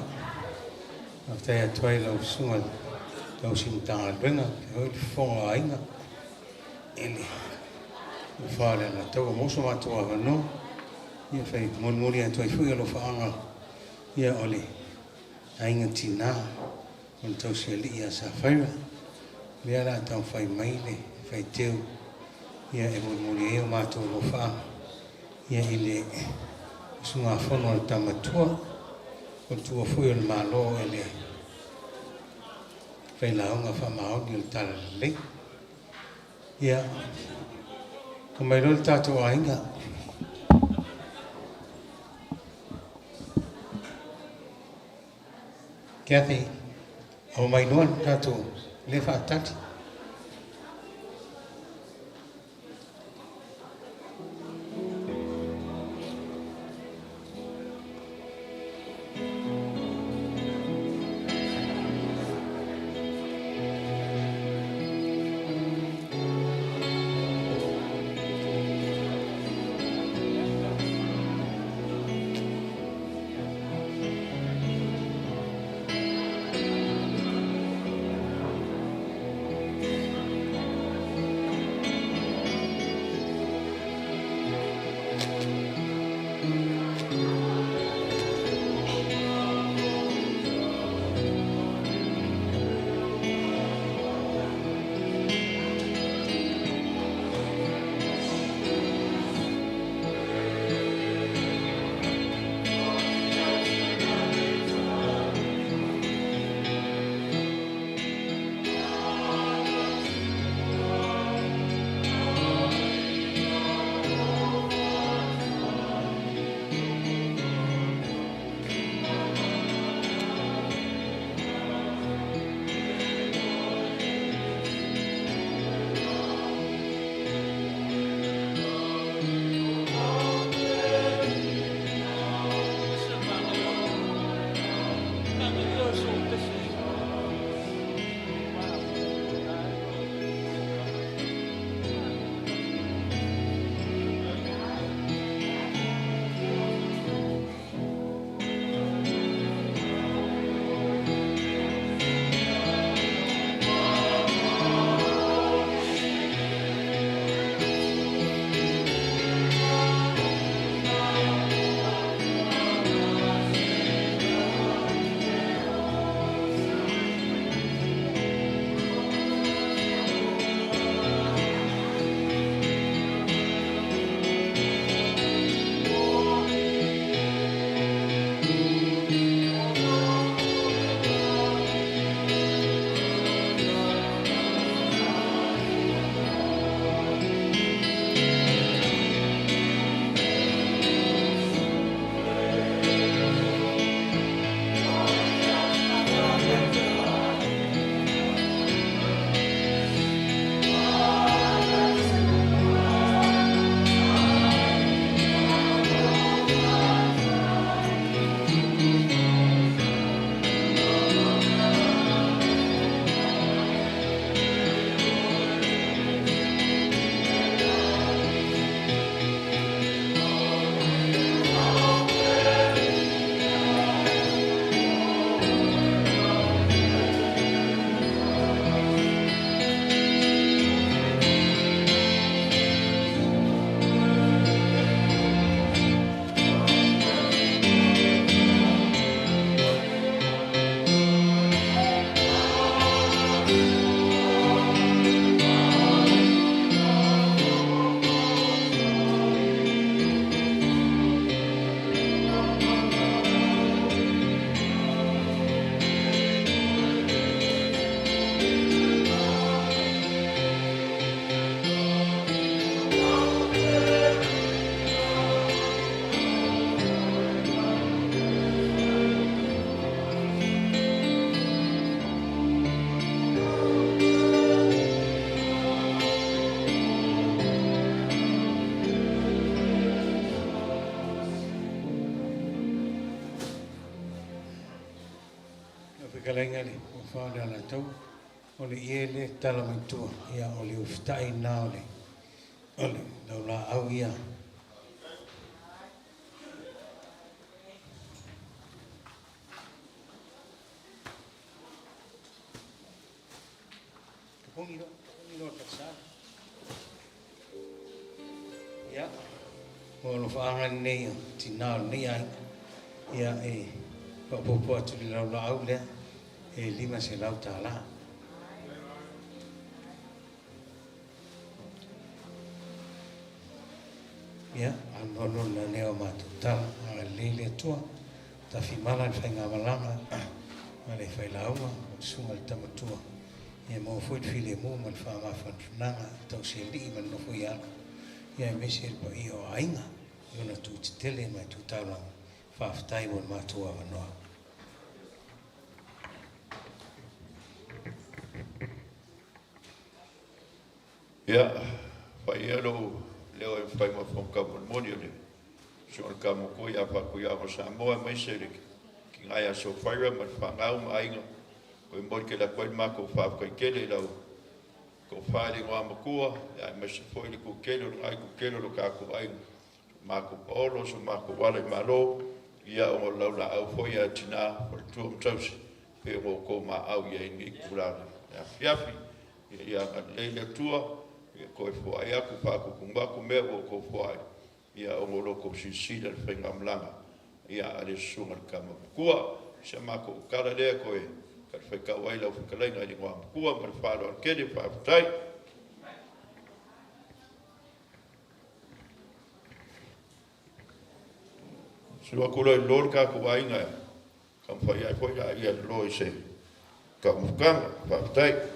Faafetai atu ai i lau Susuga i le Tausi Matagaluega, faapea foi le Fofoga o Aiga i le Tofa o le Alataua. Ua maua so matou avanoa e fai molimoli atu ai foi alofaaga o le aiga tina o le tausialii ia Safaira. O lea o le a taumafai mai le faiteu e molimoli ai o matou alofaaga i le usugafono a le Tama Matua, o le tuua foi o le Malo e le failauga faamaoni o le Talalelei. Ia, omai loa le tatou aiga. Kathy, omai loa le tatou lea faatali. Lau fetalaiga i le Tofa o le Alataua, o le ie lea e tala mai tua, ia o le ufitai lena o le, o le laulaau ia. Pogi loa, pogi loa le falesa. Ia, o alofaaga lenei o tinā o lenei aiga. Ia, e faaopoopo atu i le laulaau lea, e $500. Ia, alualu le nanea o matou tala, agalelei le Atua, tafimala le faigamalaga ma le failauga o le susuga i le Tamatua, ia maua foi le filemu ma le faamafanafanaga i le tausialii ma le nofoialo, ia aemaise le paia o aiga i ona tu tetele ma tu taulaga. Faafetai mo le matou avanoa. Ia, fai ia lou leo e fai ma fofoga taumolimoli o le Susuga i le Tama Matua ia Faatuioga Samoa aemaise le tina ia Sofaira ma le fanau ma aiga. Toe momoli tele atu ai le matou faafetai tele i lau tofa i le Igoamatua, aemaise foi le tutele o lena itu tele o lo tatou aiga, so matou paolo, so matou ala i Malo, ia ona o le laulaau foi a tina, faletua ma tausi, pei ona outou maau i ai i lenei itula o le afiafi. Ia ia agalelei le Atua, ia toe foai atu, faatutumu atu mea ua outou foai, ia ona o lo outou silasila i le faigamalaga ia a le susuga i le Tama Matua. O si a matou tala lea toe talifuaitau ai lau fetalaiga i le Igoamatua ma le faaaloalo tele. Faafetai. Susu atu loa i lalo le tatou aiga e taumafai ai foi laia i lalo i se taumafataga. Faafetai.